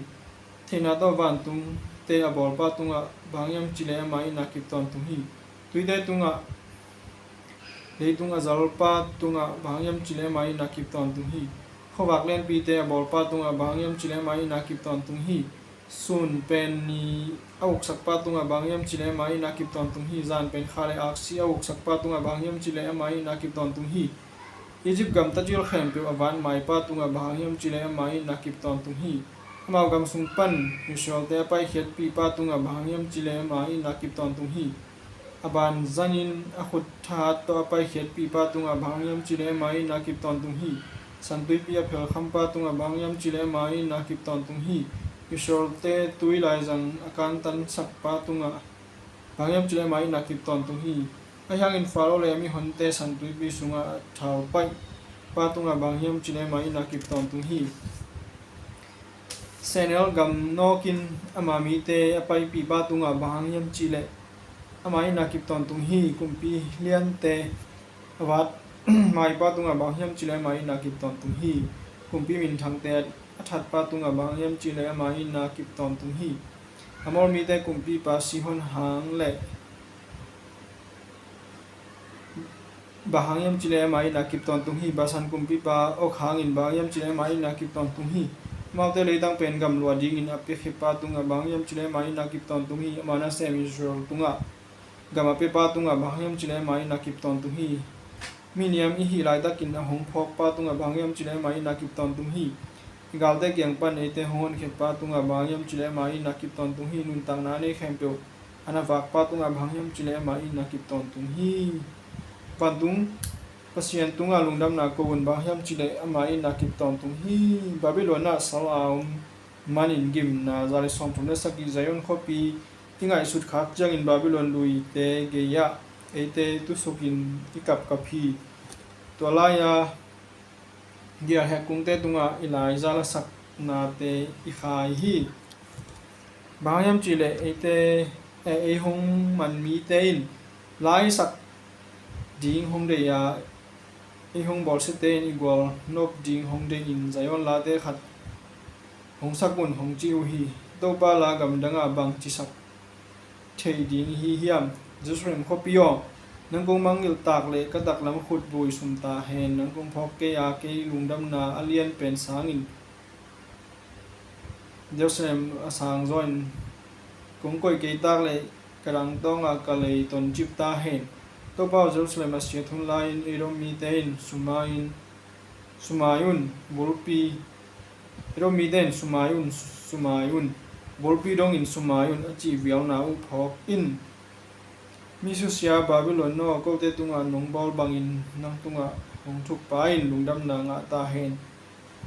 Theihna tawh vantungte a bawlpa tungah bang hang hiam cihleh ama itna kip tawntung hi. Tuite tungah, leitung a zalpa tungah bang hang hiam cihleh ama itna kip tawntung hi. Khuavak lianpite a bawlpa tungah bang hang hiam cihleh ama itna kip tawntung hi. Sun pen ni a uksakpa tungah bang hang hiam cihleh ama itna kip tawntung hi. Zan pen kha le aksi a uksakpa tungah bang hang hiam cihleh ama itna kip tawntung hi. Egypt gam tacil khempeuh a vatmaipa tungah bang hang hiam cihleh ama itna kip tawntung hi. Amau gam sung pan Israel-te a paikhiatpihpa tungah bang hang hiam cih leh ama itna kip tawntung hi. A banzanin a khut thahat tawh a paikhiatpihpa tungah bang hang hiam cih leh ama itna kip tawntung hi. San Tuipi a phelkhampa tungah bang hang hiam cih leh ama itna kip tawntung hi. Israel-te tui laizang a kantansakpa tungah bang hang hiam cih leh ama itna kip tawntung hi. Ahi hangin Faro le a mihonte San Tuipi sungah a thaupaihpa tungah bang hang hiam cih leh ama itna kip tawntung hi. Sehnel gam nawkin ama mite a paipihpa tungah bang hang hiam cih leh ama itna kip tawntung hi. Kumpi liante a vat maipa tungah bang hang hiam cih leh ama itna kip tawntung hi. Kumpi minthangte a thatpa tungah bang hang hiam cih leh ama itna kip tawntung hi. Amor mite kumpipa Sihon hang le bang hang hiam cih leh ama itna kip tawntung hi. Basan kumpipa Og hangin bang hang hiam cih leh ama itna kip tawntung hi. Amaute leitang pen gam luah dingin a piakhia pa tungah bang hang hiam cih leh ama itna kip tawntung hi. Ama nasem Israel tungah gam a piapa tungah bang hang hiam cih leh ama itna kip tawntung hi. Mihniam i hih laitakin a hong phawkpa tungah bang hang hiam cih leh ama itna kip tawntung hi. I galte kiang pan eite hong honkhiapa tungah bang hang hiam cih leh ama itna kip tawntung hi. Nuntakna a nei khempeuh a na vakpa tungah bang hang hiam cih leh ama itna kip tawntung hi. Vantung Pasian tungah lungdamna ko un, bang hang hiam cih leh ama itna kip tawntung hi. Babylon ah sal a om manin gimna za le sawmthum le sagih. Zion khuapi i ngaihsut khak ciangin Babylon luite gei-ah eite tusukin i kapkap hi. Tua lai-a gialhek kungte tungah i laizal a saknate i khai hi. Bang hang hiam cih leh eite, eh, ei hong man mite in lai sak ding hong deih a, ei hong bawlsiate in i gual nop ding hong deih in Zion late khat hong sak un hong ci uh hi. Topa la gamdangah bang ci sak thei ding i hi hiam? Jerusalem khuapi aw, nang kong mangngilh tak leh ka taklam khutbui sum ta hen. Nang kong phawk kei a, kei lungdamna a lian pen sangin Jerusalem a sang zawin kong koih kei tak leh ka dangtawnga ka lei toncip ta hen. Topa aw, Jerusalem a siat hun lai-in Edom mite in sumai-in, sumai un bulpi, Edom mite in sumai un, sumai un, bulpi dongin sumai un a cih vialna uh phawk in. Mi susia Babylon aw, kote tungah nong bawl bangin nang tungah hong thukpa in lungdamna ngah ta hen.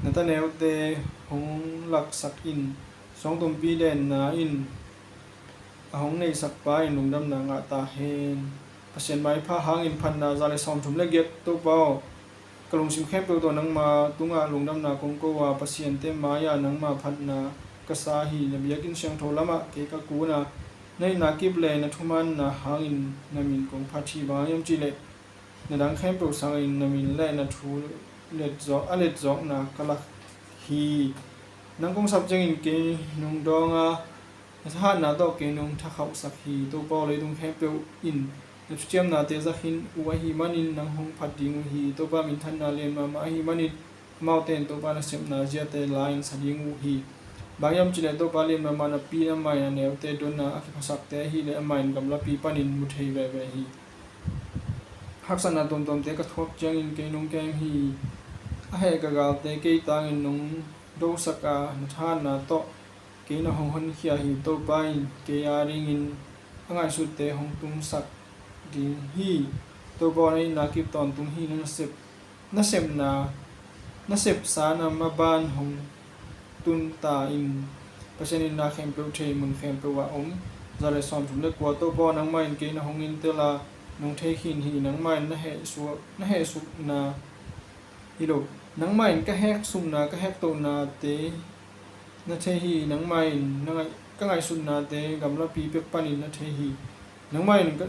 Na ta neute hong laksak in, suangtumpi denna in a hong neihsakpa in lungdamna ngah ta hen. Pasian maipha hangin phatna za le sawmthum le giat. Topa aw, ka lungsim khempeuh tawh nangma tungah lungdamna kong ko a, pasiante mai-ah nangma phatna ka sa hi. Na biakinn siangtho lamah kei ka kun a, na itna kip le na thumanna hangin na min kong phat hi. Bang hang hiam cih leh na dang khempeuh sangin na min le na thu let zawk, a let zawkna ka lak hi. Nang kong sap ciangin kei nong dawng a, na thahatna tawh kei nong thakhauhsak hi. Topa aw, leitung khempeuh in na thuciamnate za khin uh ahih manin nang hong phat ding uh hi. Topa minthanna lian mahmah ahih manin amaute in Topa nasepna ziate la-in sa ding uh hi. Bang hang hiam cih leh Topa lian mahmah napi-in amah in a neute don a, a kiphasakte ahih leh amah in gamlapi panin mu thei veve hi. Haksatna tuamtuamte ka thuak ciangin kei nong kem hi. A heh ka galte kei tangin nong dosak a, na thahatna tawh kei na hong honkhia hi. Topa in kei a dingin a ngaihsutte hong tumsak ding hi. Topa aw, na itna kip tawntung hi. Na nasep, nasepna, na sepsa na maban hong tun ta in. Pasian in na khempeuh thei, mun khempeuh ah om. Za le sawmthum le kua. Topa aw, nangmah in kei na hong entel a, nong thei khin hi. Nangmah in na hehsuk, na hehsukna, hi lo, nangmah in ka heksukna, ka hektohnate na thei hi. Nangmah in na ngaih, ka ngaihsutnate gamlapi pek panin na thei hi. Nangmah in ka,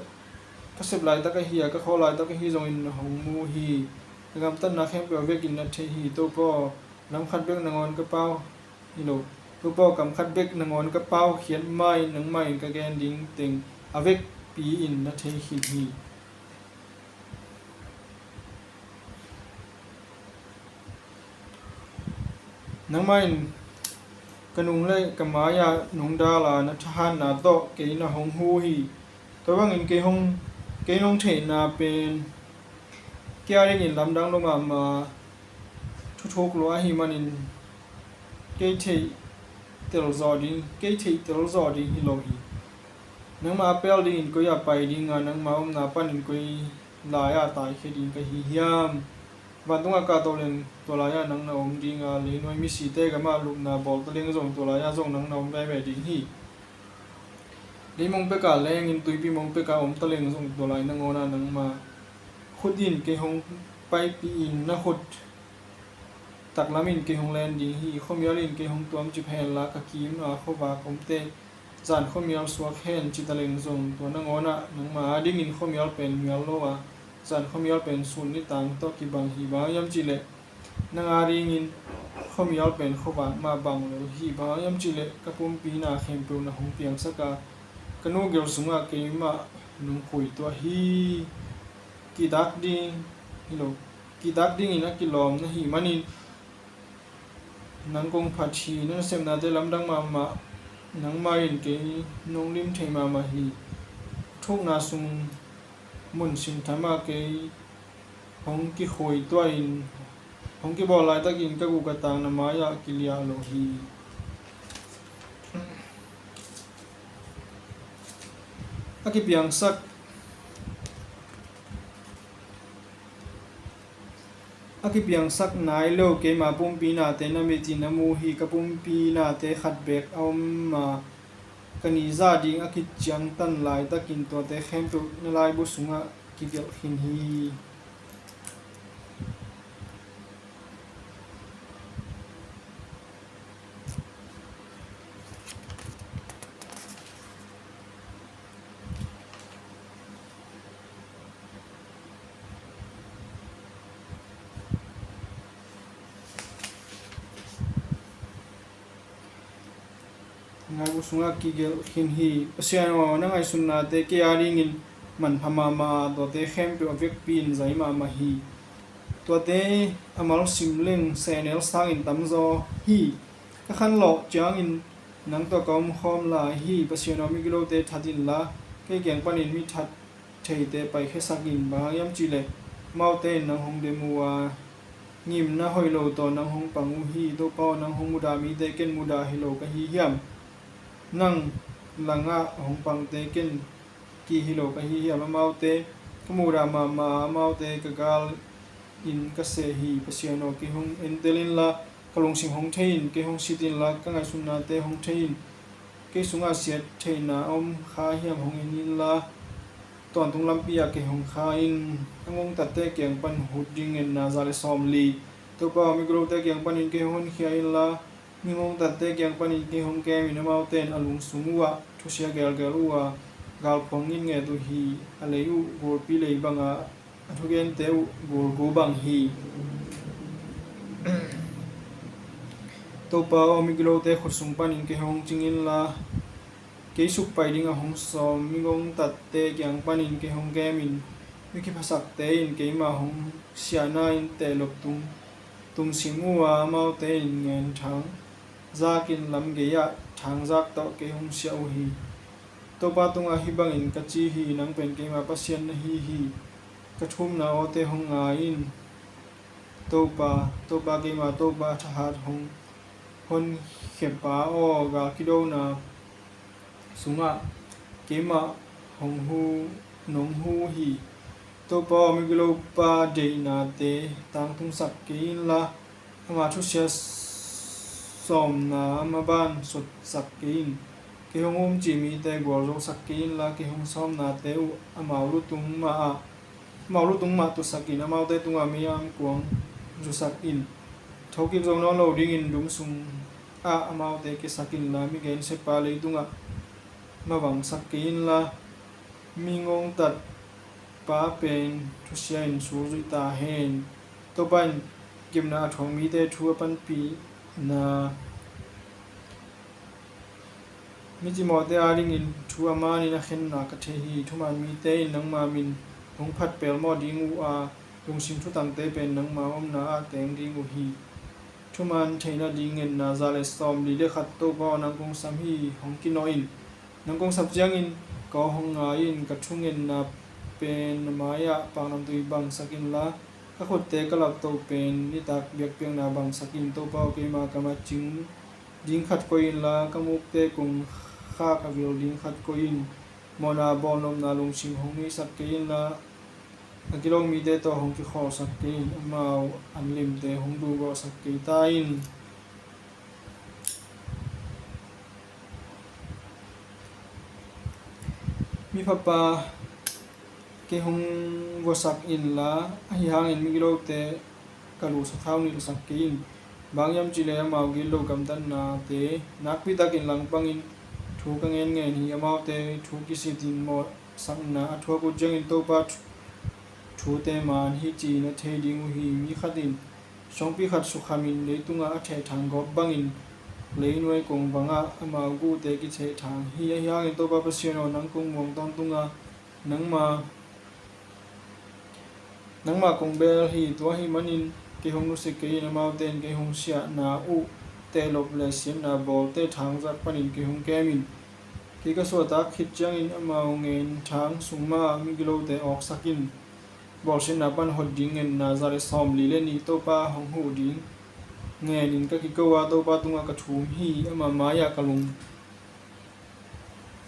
ka sep laitak ahi a, ka khawl laitak ahi zongin na hong mu hi. Ka gamtatna khempeuh a vekin na thei hi. Topa aw, lam khat bek nangawn ka pau, hi lo, Topa aw, kam khat bek nangawn ka paukhiat ma-in nangmah in ka gen ding teng a vekpi-in na thei khin hi. Nangmah in ka nung le ka mai-ah nong dal a, na thahatna tawh kei na hong hu hi. Tua bangin kei hong, kei nong theihna pen kei a dingin lamdang lua mahmah, thuthuk lua ahih manin kei theih telzawh ding, kei theih telzawh ding hi lo hi. Nangma a pel dingin koi ah pai ding a, nangma omna panin koi lai-ah taikhia ding ka hi hiam? Vantungah kahto leng tua lai-ah nang na om ding a, leinuai misite gamah lupna bawl taleng zong tua lai-ah zong nang na om veve ding hi. Leimong pekah lengin tuipi mong pekah om taleng zong tua lai nangawnah nangma khut in kei hong paipih in, na khut taklam in kei hong len ding hi. Khuamial in kei hong tuamcip hen la, ka kim a khuavak omte zan khuamial suak hen ci taleng zong tua nangawnah nangma adingin khuamial pen mial lo a, zan khuamial pen sun nitang tawh kibang hi. Bang hiam cihleh nang adingin khuamial pen khuavak mah bang lel hi. Bang hiam cihleh ka pumpi na khempeuh na hong piangsak a, ka nu gil sungah keimah nong khuai tuah hi. Kihtak ding hi lo, kihtak dingin a kilawm na hih manin nang kong phat hi. Na nasepnate lamdang mahmah, nangmah in kei nong lim thei mahmah hi. Thukna sung mun sintham ah kei hong kikhuai tuah in, hong kibawl laitakin ka guk ka tang na mai-ah kiliah lo hi. A kipiangsak, a kipiangsak nai lo keima pumpi nate na mitin a mu hi. Ka pumpi nate khat beek a om a, ka ni zah ding a kiciangtan laitakin tuate khempeuh na laibu sungah kigelh khin hi. Ngai bu sungah kigelh khin hi. Pasian aw, na ngaihsutnate kei adingin manpha mahmah a, tuate khempeuh a vekpi in zai mahmah hi. Tuate a malsim leng sehnel sangin tamzaw hi. Ka khanlawh ciangin nang tawh ka omkhawm lai hi. Pasian aw, migilote that inla, kei kiang panin mi that theite paikhiasak in. Bang hang hiam cihleh amaute in nang hong dem uh a, ngimna hoih lo tawh nang hong pang uh hi. Topa aw, nang hong mudah mite ken mudah hi lo ka hi hiam? Nang langah hong pangte ken ki hi lo ka hi hiam? Amaute ka mudah mahmah a, amaute ka gal in ka seh hi. Pasian aw, kei hong entel inla, ka lungsim hong thei in. Kei hong sit inla, ka ngaihsutnate hong thei in. Kei sungah siat theihna a om kha hiam, hong en inla, tawntung lampi ah kei hong kha in. A ngongtatte kiang pan hut ding ngenna za le sawmli. Topa aw, migilote kiang panin kei hong honkhia inla, mi ngongtatte kiang panin kei hong kem in. Amaute in a lungsung uhah thusia gelgel uh a, galphuang ngitnget uh hi. A lei uh gulpi lei bang a, a thugente uh gulgu bang hi. Topa aw, migilote khut sung panin kei hong cing inla, kei sukpai dingah hong sawm mi ngongtatte kiang panin kei hong kem in. Mi kiphasakte in keimah hong siahna in tehlop tung, tungsim uh a, amaute in ngenthang zakin lam gei-ah thangzak tawh kei hong siah uh hi. Topa tungah hih bangin ka ci hi: Nang pen keima Pasian na hi hi. Ka thumna awte hong ngai in. Topa, Topa, keima Topa thahat hong honkhiapa aw, gal kidona sungah keimah hong hu, nong hu hi. Topa aw, migilopa deihnate tangtungsak kei inla, ama thusia sawmna a maban sutsak kei in. Kei hong umcih mite gualzosak kei inla, kei hong sawmnate uh amau lutung mah ah, amau lutung mah tusak in. Amaute tungah mei-am kuang zusak in. Thokik zo nawn lo dingin dum sungah amaute kiasak inla, mi gensiapa leitungah mavangsak kei inla, mi ngongtatpa pen thusia in sulzuih ta hen. Topa in gimna a thuak mite thu a panpihna, mi cimawhte adingin thu a manin a khenna ka thei hi. Thuman mite in nangma min hong phat pelmawh ding uh a, lungsim thutangte pen nangma omna ah teng ding uh hi. Thuman theihna ding ngenna za le sawmli le khat. Topa aw, nang kong sam hi, hong kinawh in. Nang kong sap ciangin ka aw hong ngai in. Ka thungetna pen na mai-ah paknamtui bangsak inla, ka khutte ka laptoh pen nitak biakpiakna bangsak in. Topa aw, keima ka macing ding khat koih inla, ka mukte kung khak a vil ding khat koih in. Mawhna bawlnopna lungsim hong neisak kei inla, a gilo mite tawh hong kikhawlsak kei in. Amau an limte hong duhgawhsak kei ta in. Mipha pa, kei hong vuasak inla, ahi hangin migilote ka lusa thau nilhsak kei in. Bang hiam cihleh amau gilo gamtatnate nakpi takin langpangin thu ka ngenngen hi. Amaute thu kisitin mawhsakna a thuak uh ciangin Topa thute man hi ci-in a thei ding uh hi. Mi khat in suangpi khat sukhamin leitungah a thehthang gawp bangin, leinuai kong bangah amau guhte kithehthang hi. Ahi hangin Topa Pasian aw, nang kong muang tawntunga nangma, nangma kong bel hi. Tua ahih manin kei hong nusia kei in. Amaute in kei hong siahna uh tehlop le siatna bawlte thangzak panin kei hong kem in. Kei ka suahtak khit ciangin amau ngen thang sung mah migilote awksak in. Bawlsiatna pan hot ding ngetna za le sawmli le nih Topa hong huh ding ngenin ka kiko a, Topa tungah ka thum hi. Ama mai-ah ka lung,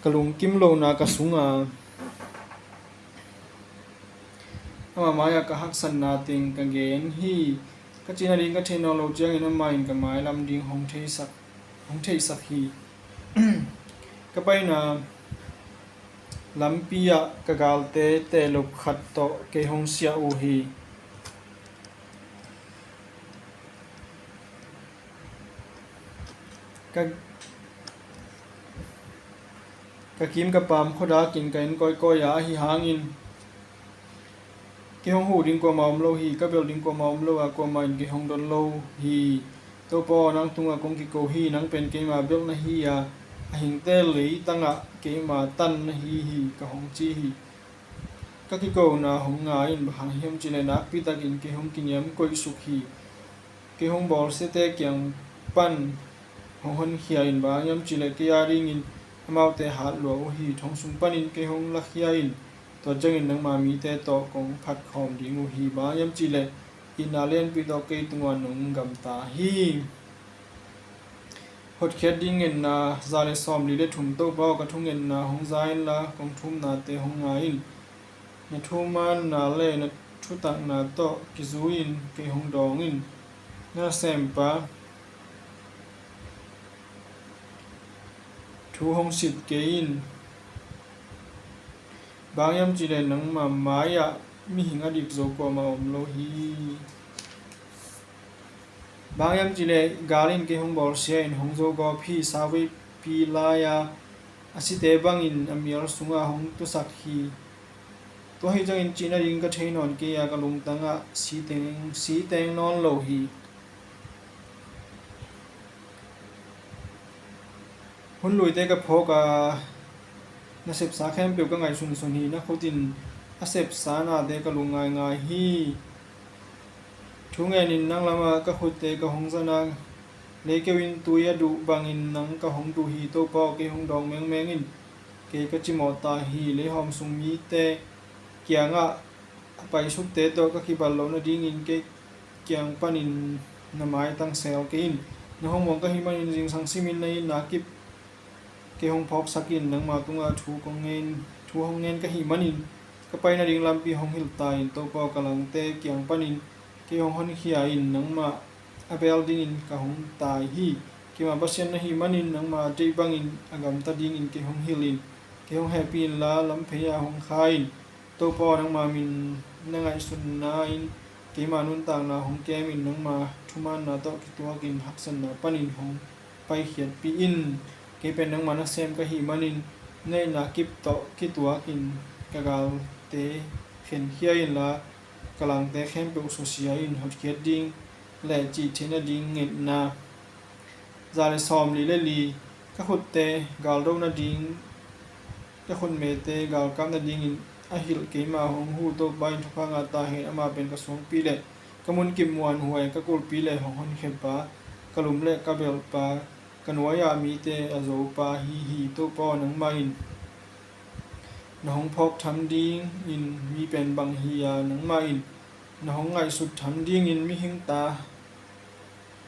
ka lungkim lohna ka sunga, ama mai-ah ka haksatna teng ka gen hi. Ka cih nading ka theih nawn loh ciangin amah in ka mailam ding hong theisak, hong theihsak hi. Ka paina lampi ah ka galte tehlop khat tawh kei hong siah uh hi. Ka, ka kim ka paam khuadakin ka en kawikawi a, ahi hangin kei hong huh ding kuamah om lo hi. Ka belh ding kuamah om lo a, kuamah in kei hong don lo hi. Topa aw, nang tungah kong kiko hi. Nang pen keima belh na hi a, a hingte leitangah keima tan na hi hi, ka hong ci hi. Ka kikona hong ngai in. Bang hang hiam cihleh nakpi takin kei hong kiniam koihsuk hi. Kei hong bawlsiate kiang pan hong honkhia in. Bang hang hiam cihleh kei a dingin amaute hat lua uh hi. Thong sung panin kei hong lakhia in. Tua ciangin nangma mite tawh kong phatkhawm ding uh hi. Bang hang hiam cihleh itna lianpi tawh kei tungah nong gamta hi. Hotkhiat ding ngetna za le sawmli le thum. Topa aw, ka thungetna hong za inla, kong thumnate hong ngai in. Na thumanna le na thutakna tawh kizui-in kei hong dawng in. Na nasempa thu hong sit kei in. Bang hang hiam cihleh nangma mai-ah mihing a dik zo kuamah om lo hi. Bang hang hiam cihleh gal in kei hong bawlsia in hong zogawp hi. Sauveipi lai-a a site bangin a mial sungah hong tusak hi. Tua ahih ciangin cih nading ka thei nawn kei a, ka lungtangah si teng, si teng nawn lo hi. Hun luite ka phawk a, na sepsa khempeuh ka ngaihsunsun hi. Na khut in a sepsa nate ka lung ngaingai hi. Thu ngenin nang lamah ka khutte ka hong zan a, leikeu in tui a duh bangin nang ka hong duh hi. Topa aw, kei hong dawng mengmeng in. Kei ka cimawh ta hi. Leihawm sung mite kiangah a paisukte tawh ka kibat loh nadingin kei kiang panin na maitang sel kei in. Na hong muang ka hih manin zingsang simin na itna kip kei hong phawksak in. Nangma tungah thu kong ngen, thu hong ngen ka hih manin ka pai nading lampi hong hilh ta in. Topa aw, ka langte kiang panin kei hong honkhia in. Nangmah a bel dingin ka hong tai hi. Keima Pasian na hih manin nangma deih bangin a gamta dingin kei hong hilh in. Kei hong hehpih inla, lamphei-ah hong kha in. Topa aw, nangma min na ngaihsunna in keima nuntakna hong kem in. Nangma thumanna tawh kituakin haksatna panin hong paikhiatpih in. Kei pen nangma nasem ka hih manin na itna kip tawh kituakin ka galte khenkhia inla, ka langte khempeuh susia in. Hotkhiat ding le cih theih nading ngetna za le sawmli le li. Ka khutte galdo nading, ka khutmete galkap nadingin a hilh keima hong huh Topa in thupha ngah ta hen. Amah pen ka suangpi le ka munkip muanhuai, ka kulhpi le hong honkhiatpa, ka lum le ka belhpa, ka nuai-ah mite a zopa ahi hi. Topa aw, nangmah in na hong phawk tham dingin mi pen bang hi a, nangmah in na hong ngaihsut tham dingin mihing ta,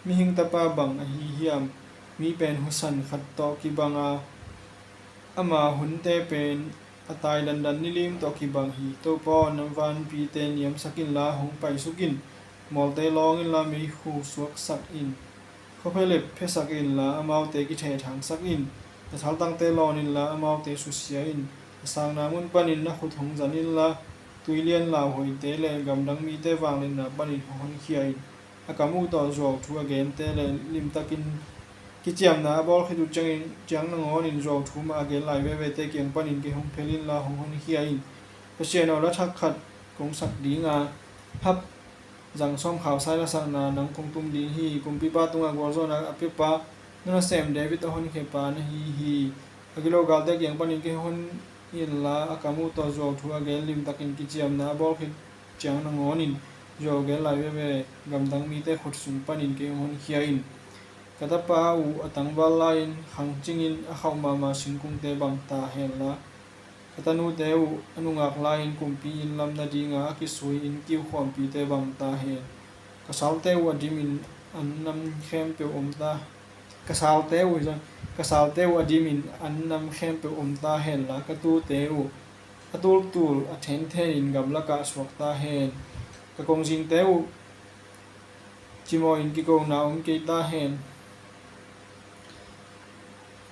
mihing tapa bang ahi hiam? mi pen husan khat tawh kibang a, ama hunte pen a tai dandan nilim tawh kibang hi. Topa aw, na vanpite niamsak inla hong paisuk in. Mualte lawng inla meikhu suaksak in. Khuaphialep phiasak inla amaute kithehthangsak in. Na thaltangte lawn inla amaute susia in. A sangna mun panin na khut hong zan inla, tuilian lauhuaite le gamdang mite vangliatna panin hong honkhia in. A kam uh tawh zuauthu a gente le limtakin kiciamna a bawl khit uh ciangin, ciang nangawnin zuauthu mah a gen lai vevete kiang panin kei hong phel inla hong honkhia in. Pasian aw, la thak khat kong sak ding a, hap zang sawmkhau sai lasakna nang kong tum ding hi. Kumpipa tungah gualzawhna a piapa, na nasem David a honkhia pa na hi hi. A gilo galte kiang panin kei hong hon inla, a kam uh tawh zuauthu a gen limtakin kiciamna a bawl khit ciang nangawnin zuau gen lai veve gamdang mite khut sung panin kei hong honkhia in. Ka tapa uh a tangval lai-in khangcingin a khauh mahmah singkungte bang ta henla, ka tanute uh a nungak lai-in kumpi inn lam nadinga a kisui inn kiu khuampite bang ta hen. Ka salte uh a dimin an nam khempeuh om ta, ka salte uh, ka salte uh a dimin an nam khempeuh om ta henla, ka tute uh a tultul a thenthenin gamlakah suak ta hen. Ka kongzingte uh cimawhin kikona om kei ta hen.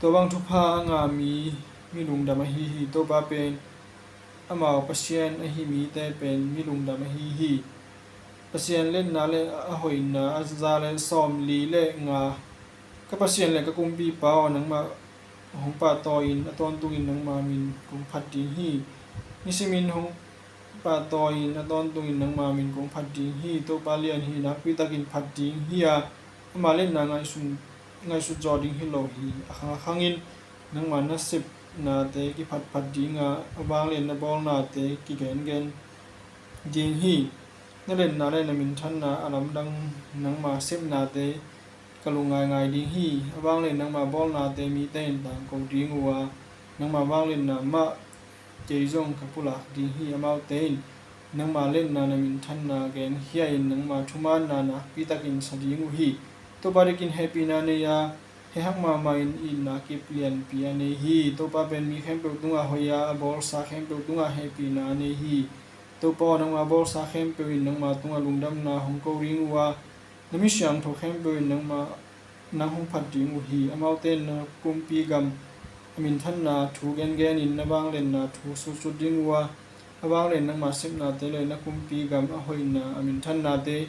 Tua bang thupha a ngah mi, mi lungdam ahi hi. Topa pen amau Pasian ahi mite pen mi lungdam ahi hi. Pasian liatna le a hoihna a za le sawmli le nga. Ka Pasian le ka Kumpipa aw, nangmah hong pahtawi-in a tawntungin nangma min kong phat ding hi. Nisimin hong pahtawi-in a tawntungin nangma min kong phat ding hi. Topa lian hi, nakpitakin phat ding hi a, ama liatna ngaihsun, ngaihsut zawh ding hi lo hi. A khang a khangin nangma nasepnate kiphatphat ding a, a vanglian na bawlnate kigengen ding hi. Na liatna le na minthanna a lamdang nangma sepnate ka lungngaingai ding hi. A vanglian nangma bawlnate mite in tangko ding uh a, nangma vangliatna mah kei zong ka pulak ding hi. Amaute in nangma liatna na minthanna genkhia-in nangma thumaanna nakpitakin sa ding uh hi. Topa dikin hehpihna nei a, hehak mahmahin itna kip lianpi a nei hi. Topa pen mi khempeuh tungah hoih a, a bawlsa khempeuh tungah hehpihna a nei hi. Topa aw, nangma bawlsa khempeuh in nangma tungah lungdamna hong ko ding uh a, na mi siangtho khempeuh in nangmah nang hong phat ding uh hi. Amaute in na kumpi gam a minthanna thu gengenin na vangliatna thu sutsut ding uh a, a vanglian nangma sepnate le na kumpi gam a hoihna a minthannate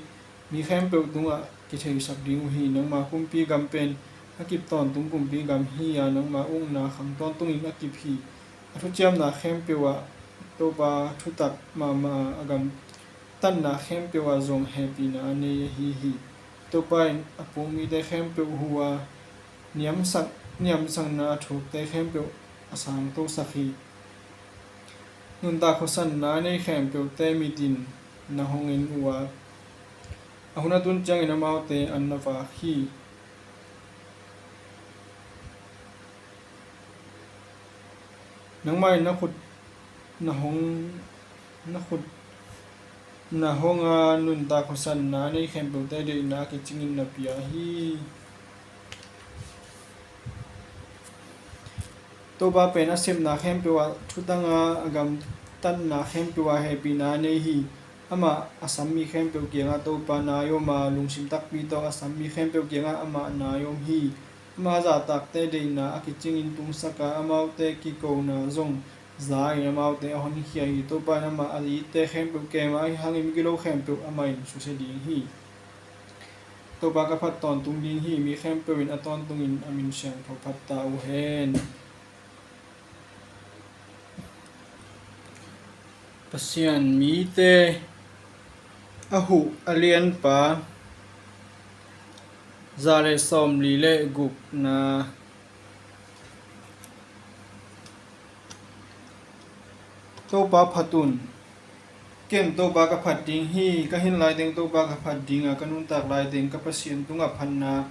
mi khempeuh tungah kitheisak ding uh hi. Nangma kumpi gam pen a kip tawntung kumpi gam hi a, nangma ukna khang tawntungin a kip hi. A thuciamna khempeuh ah Topa thutak mahmah a, a gamtatna khempeuh ah zong hehpihna a nei ahi hi. Topa in a puk mite khempeuh hu a, niamsak, niamsakna a thukte khempeuh a sangtosak hi. Nuntak khuasanna a nei khempeuhte mitin na hong en uh a, a hun a tun ciangin amaute an na vak hi. Nangmah in na khut na hong, na khut na hong a, nuntak khuasanna a nei khempeuhte deihna a kicingin na pia hi. Topa pen a sepna khempeuh ah thutang a, a gamtatna khempeuh ah hehpihna a nei hi. Amah a sam mi khempeuh kiangah Topa nai om a, lungsim takpi tawh a sam mi khempeuh kiangah amah nai om hi. Amah a zahtakte deihna a kicingin tungsak a, amaute kikona zong za-in amaute a honkhia hi. Topa in amah a itte khempeuh kem a, ahi hangin migilo khempeuh amah in susia ding hi. Topa ka phat tawntung ding hi. Mi khempeuh in a tawntungin a min siangtho phat ta uh hen. Pasian mite a huh a lianpa, za le sawmli le gukna. Topa phat un. Ken Topa ka phat ding hi. Ka hin laiteng Topa ka phat ding a, ka nuntak laiteng ka Pasian tungah phatnate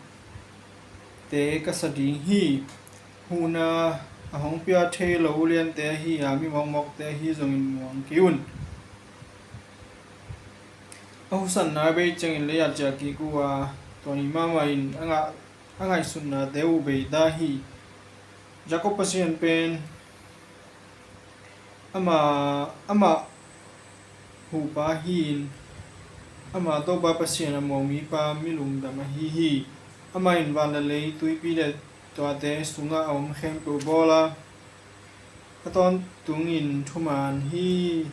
ka sa ding hi. Huhna a hong pia thei lo uliante ahi a, mi mawkmawkte ahi zongin muang kei un. A husanna a bei ciangin lei ah ciah kik uh a, tua ni mahmah in a ngah a ngaihsutnate uh bei ta hi. Jacob Pasian pen amah, amah huhpa hi-in, amah Topa Pasian a muang mipa mi lungdam ahi hi. Amah in van le lei, tuipi le tuate sungah a om khempeuh bawl a, a tawntungin thuman hi.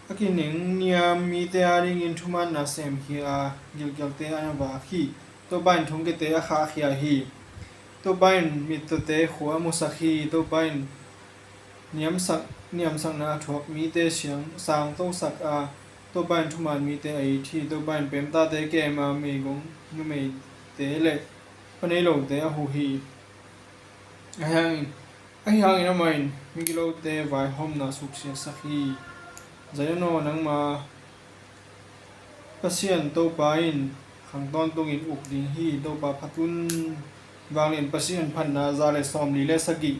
A kinengniam mite adingin thumanna semkhia a, gilkialte a na vak hi. Topa in thongkiate a khahkhia hi. Topa in mittawte khua a musak hi. Topa in niamsak, niamsakna a thuak mite siang, sangtosak a, Topa in thuman mite a it hi. Topa in peemtate kem a, meigong numeite le pa nei lote a huh hi. Ahi hangin, ahi hangin amah in migilote vaihawmna suksiatsak hi. Zion aw, nangma Pasian Topa in khang tawntungin uk ding hi. Topa phat un. Vanglian Pasian phatna za le sawmli le sagih.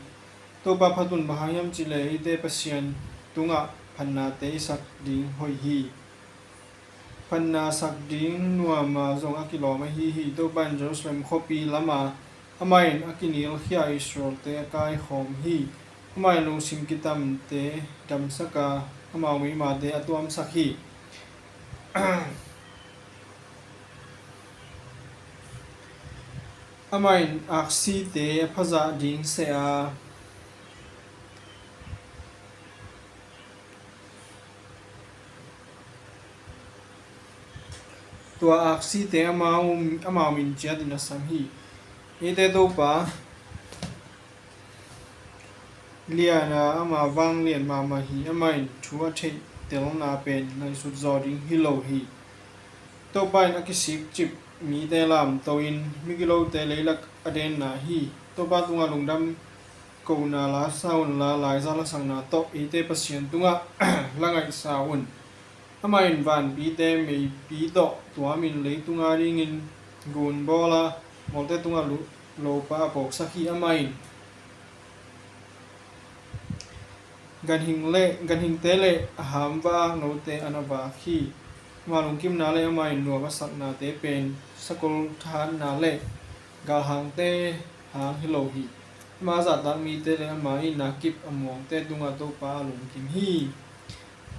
Topa phat un, bang hang hiam cih leh eite Pasian tungah phatnate i sak ding hoih hi. Phatna sak ding nuam a zong a kilawm ahi hi. Topa in Jerusalem khuapi lam a, amah in a kinilkhia Israelte a kaikhawm hi. Amah in lungsim kitamte damsak a, amau meimate a tuamsak hi. Amah in aksite a phazah ding seh a, tua aksite amau, amau min ciatin a sam hi. Eite Topa lian a, amah vanglian mahmah hi. Amah in thu a theihtelna pen ngaihsut zaw ding hi lo hi. Topa in a kisikcip mite lamto in, migilote leilak a denna hi. Topa tungah lungdam kohna la sa unla, laiza lasakna tawh eite Pasian tungah la ngaihsa un. Amah in vanpite meipi tawh tuamin, leitung adingin gun bawl a, mualte tungah lu-, lopa a pawksak hi. Amah in ganhing le, ganhingte le a hamvak note a na vak hi. Ama lungkimna le amah in nuam a saknate pen sakol thahatna le galhangte hang hi lo hi. Ama zahtak mite le ama itna kip a muangte tungah Topa a lungkim hi.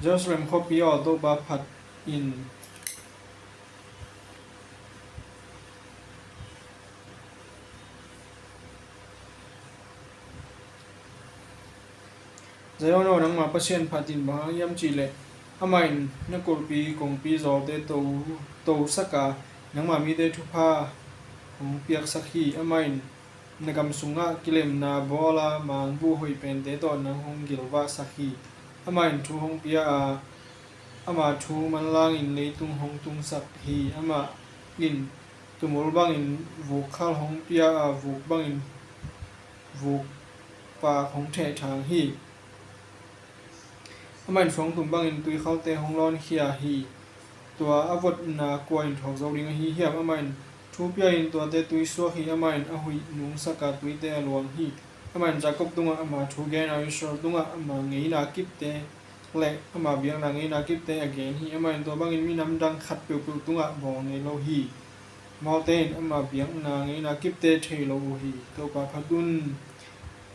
Jerusalem khuapi aw, Topa phat in. Zion aw, nangma Pasian phat in, bang hang hiam cih leh amah in na kulhpi kongpi zawlte to, tosak a, nangma mite thupha hong piaksak hi. Amah in na gam sungah kilemna bawl a, mangbuh hoih pente tawh nang hong gilvahsak hi. Amah in thu hong pia a, ama thu manlangin leitung hong tungsak hi. Amah in tumul bangin vuk khal hong pia a, vuk bangin vukpak hong thehthang hi. Amah in suangtum bangin tuikhalte hong lawnkhia hi. Tua a votna kua in thuak zo ding ahi hiam? Amah in thu pia in tuate tuisuak hi. Amah in a huih nungsak a, tuite a luang hi. Amah in Jacob tungah ama thu gen a, Israel tungah ama ngeina kipte le ama biakna ngeina kipte a gen hi. Amah in tua bangin minam dang khat peuhpeuh tungah bawl ngei lo hi. Amaute in ama biakna ngeina kipte thei lo uh hi. Topa phat un.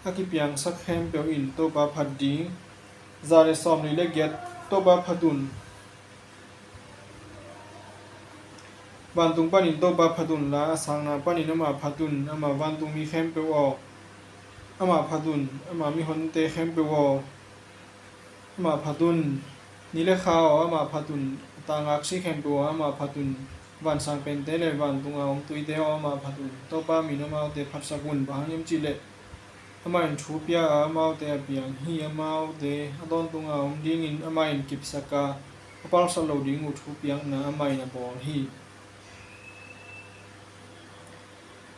A kipiangsak khempeuh in Topa phat ding. Za le sawmli le giat. Topa phat un. Vantung panin Topa phat unla, a sangna panin amah phat un. Ama vantungmi khempeuh aw, amah phat un. Ama mihonte khempeuh aw, amah phat un. Ni le kha aw, amah phat un. A tang aksi khempeuh aw, amah phat un. Vansang pente le vantunga om tuite aw, amah phat un. Topa min amaute phatsak un. Bang hang hiam cih leh amah in thu pia a, amaute a piang hi. Amaute a tawntunga om dingin amah in kipsak a, a palsat lo ding uh thupiakna amah in a bawl hi.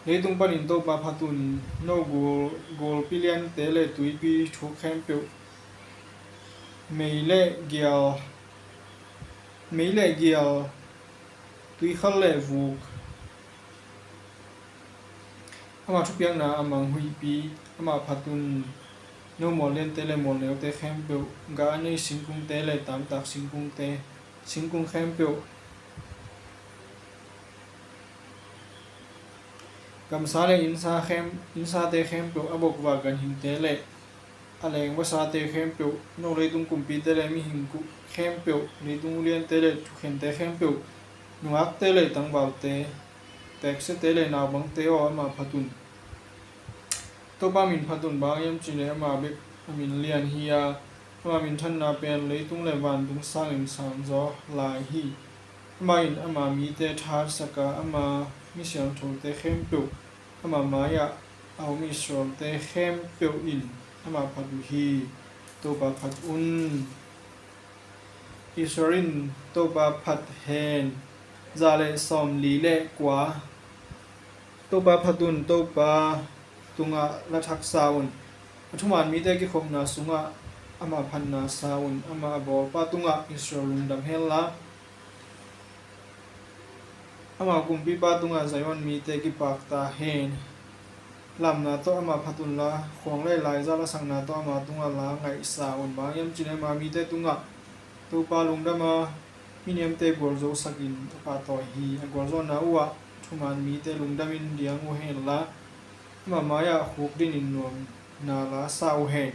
Leitung panin Topa phat un. No gul, gulpi liante le tuipi thuk khempeuh, mei le gial, mei le gial, tuikhal le vuk. Ama thupiakna a mang huihpi, amah phat un. No mual liante le mual neute khempeuh, gah a nei singkungte le tamtak singkungte, singkung khempeuh, Gamsa le innsa khem, innsate khempeuh, a bokvak ganhingte le a leng vasate khempeuh, no leitung kumpite le mihing kuh khempeuh, leitung uliante le thukhente khempeuh, nungakte le tangvalte, teeksiate le naubangte aw, amah phat un. Topa min phat un, bang hiam cih leh ama bek a min lian hi a, ama minthanna pen leitung le vantung sangin sang zaw lai hi. Amah in ama mite thahatsak a, ama mi siangthote khempeuh, ama mai-ah a om Israel-te khempeuh in amah phat uh hi. Topa phat un. Israel in Topa phat hen. Za le sawmli le kua. Topa phat un, Topa tungah la thak sa un. A thuman mite kikhopna sungah amah phatna sa un. Amah a bawlpa tungah Israel lungdam hen la, ama kumpipa tungah Zion mite kipak ta hen. Lamna tawh amah phat un la, khuang le laiza lasakna tawh ama tungah la ngaihsa un. Bang hiam cih leh ama mite tungah Topa lungdam a, mi niamte gualzosakin a pahtawi hi. A gualzawhna uhah thuman mite lungdamin diang uh hen la, ama mai-ah khukdinin nuamna la sa uh hen.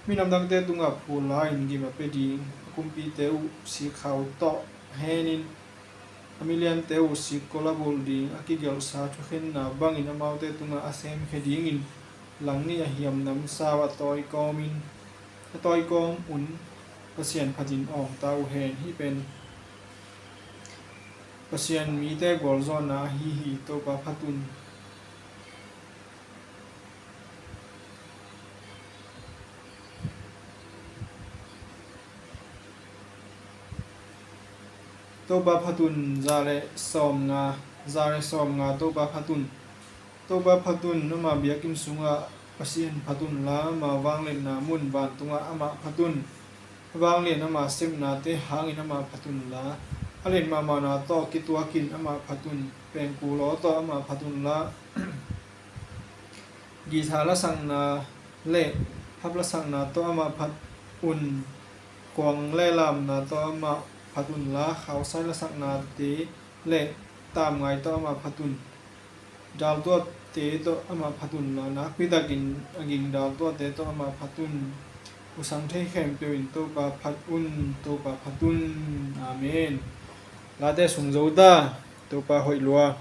Minam dangte tungah phul la-in gim a pia ding, a kumpite uh sikkha tawh henin, a miliante uh sikkol a bulh ding, a kigelhsa thukhenna bangin amaute tungah a semkhia dingin langnih a hiam namsau a tawikawmin, a tawikawm un Pasian phatin awngta uh hen. Hih pen Pasian mite gualzawhna ahi hi. Topa phat un. Topa phat un. Za le sawmnga, za le sawmnga, Topa phat un. Topa phat un, ama biakinn sungah Pasian phat un la, ama vangliatna mun vantungah amah phat un. Vanglian ama sepnate hangin amah phat un la, a lian mahmahna tawh kituakin amah phat un. Pengkul aw tawh amah phat un la, guitar lasakna le harp lasakna tawh amah phat un. Khuang le lamna tawh amah phat un la, khausai lasaknate le tamngai tawh amah phat un. Daltuahte tawh amah phat un la, nakpitakin a ging daltuahte tawh amah phat un. Husang thei khempeuh in Topa phat un, Topa phat un. Amen. Late sung zo ta. Topa hoih lua.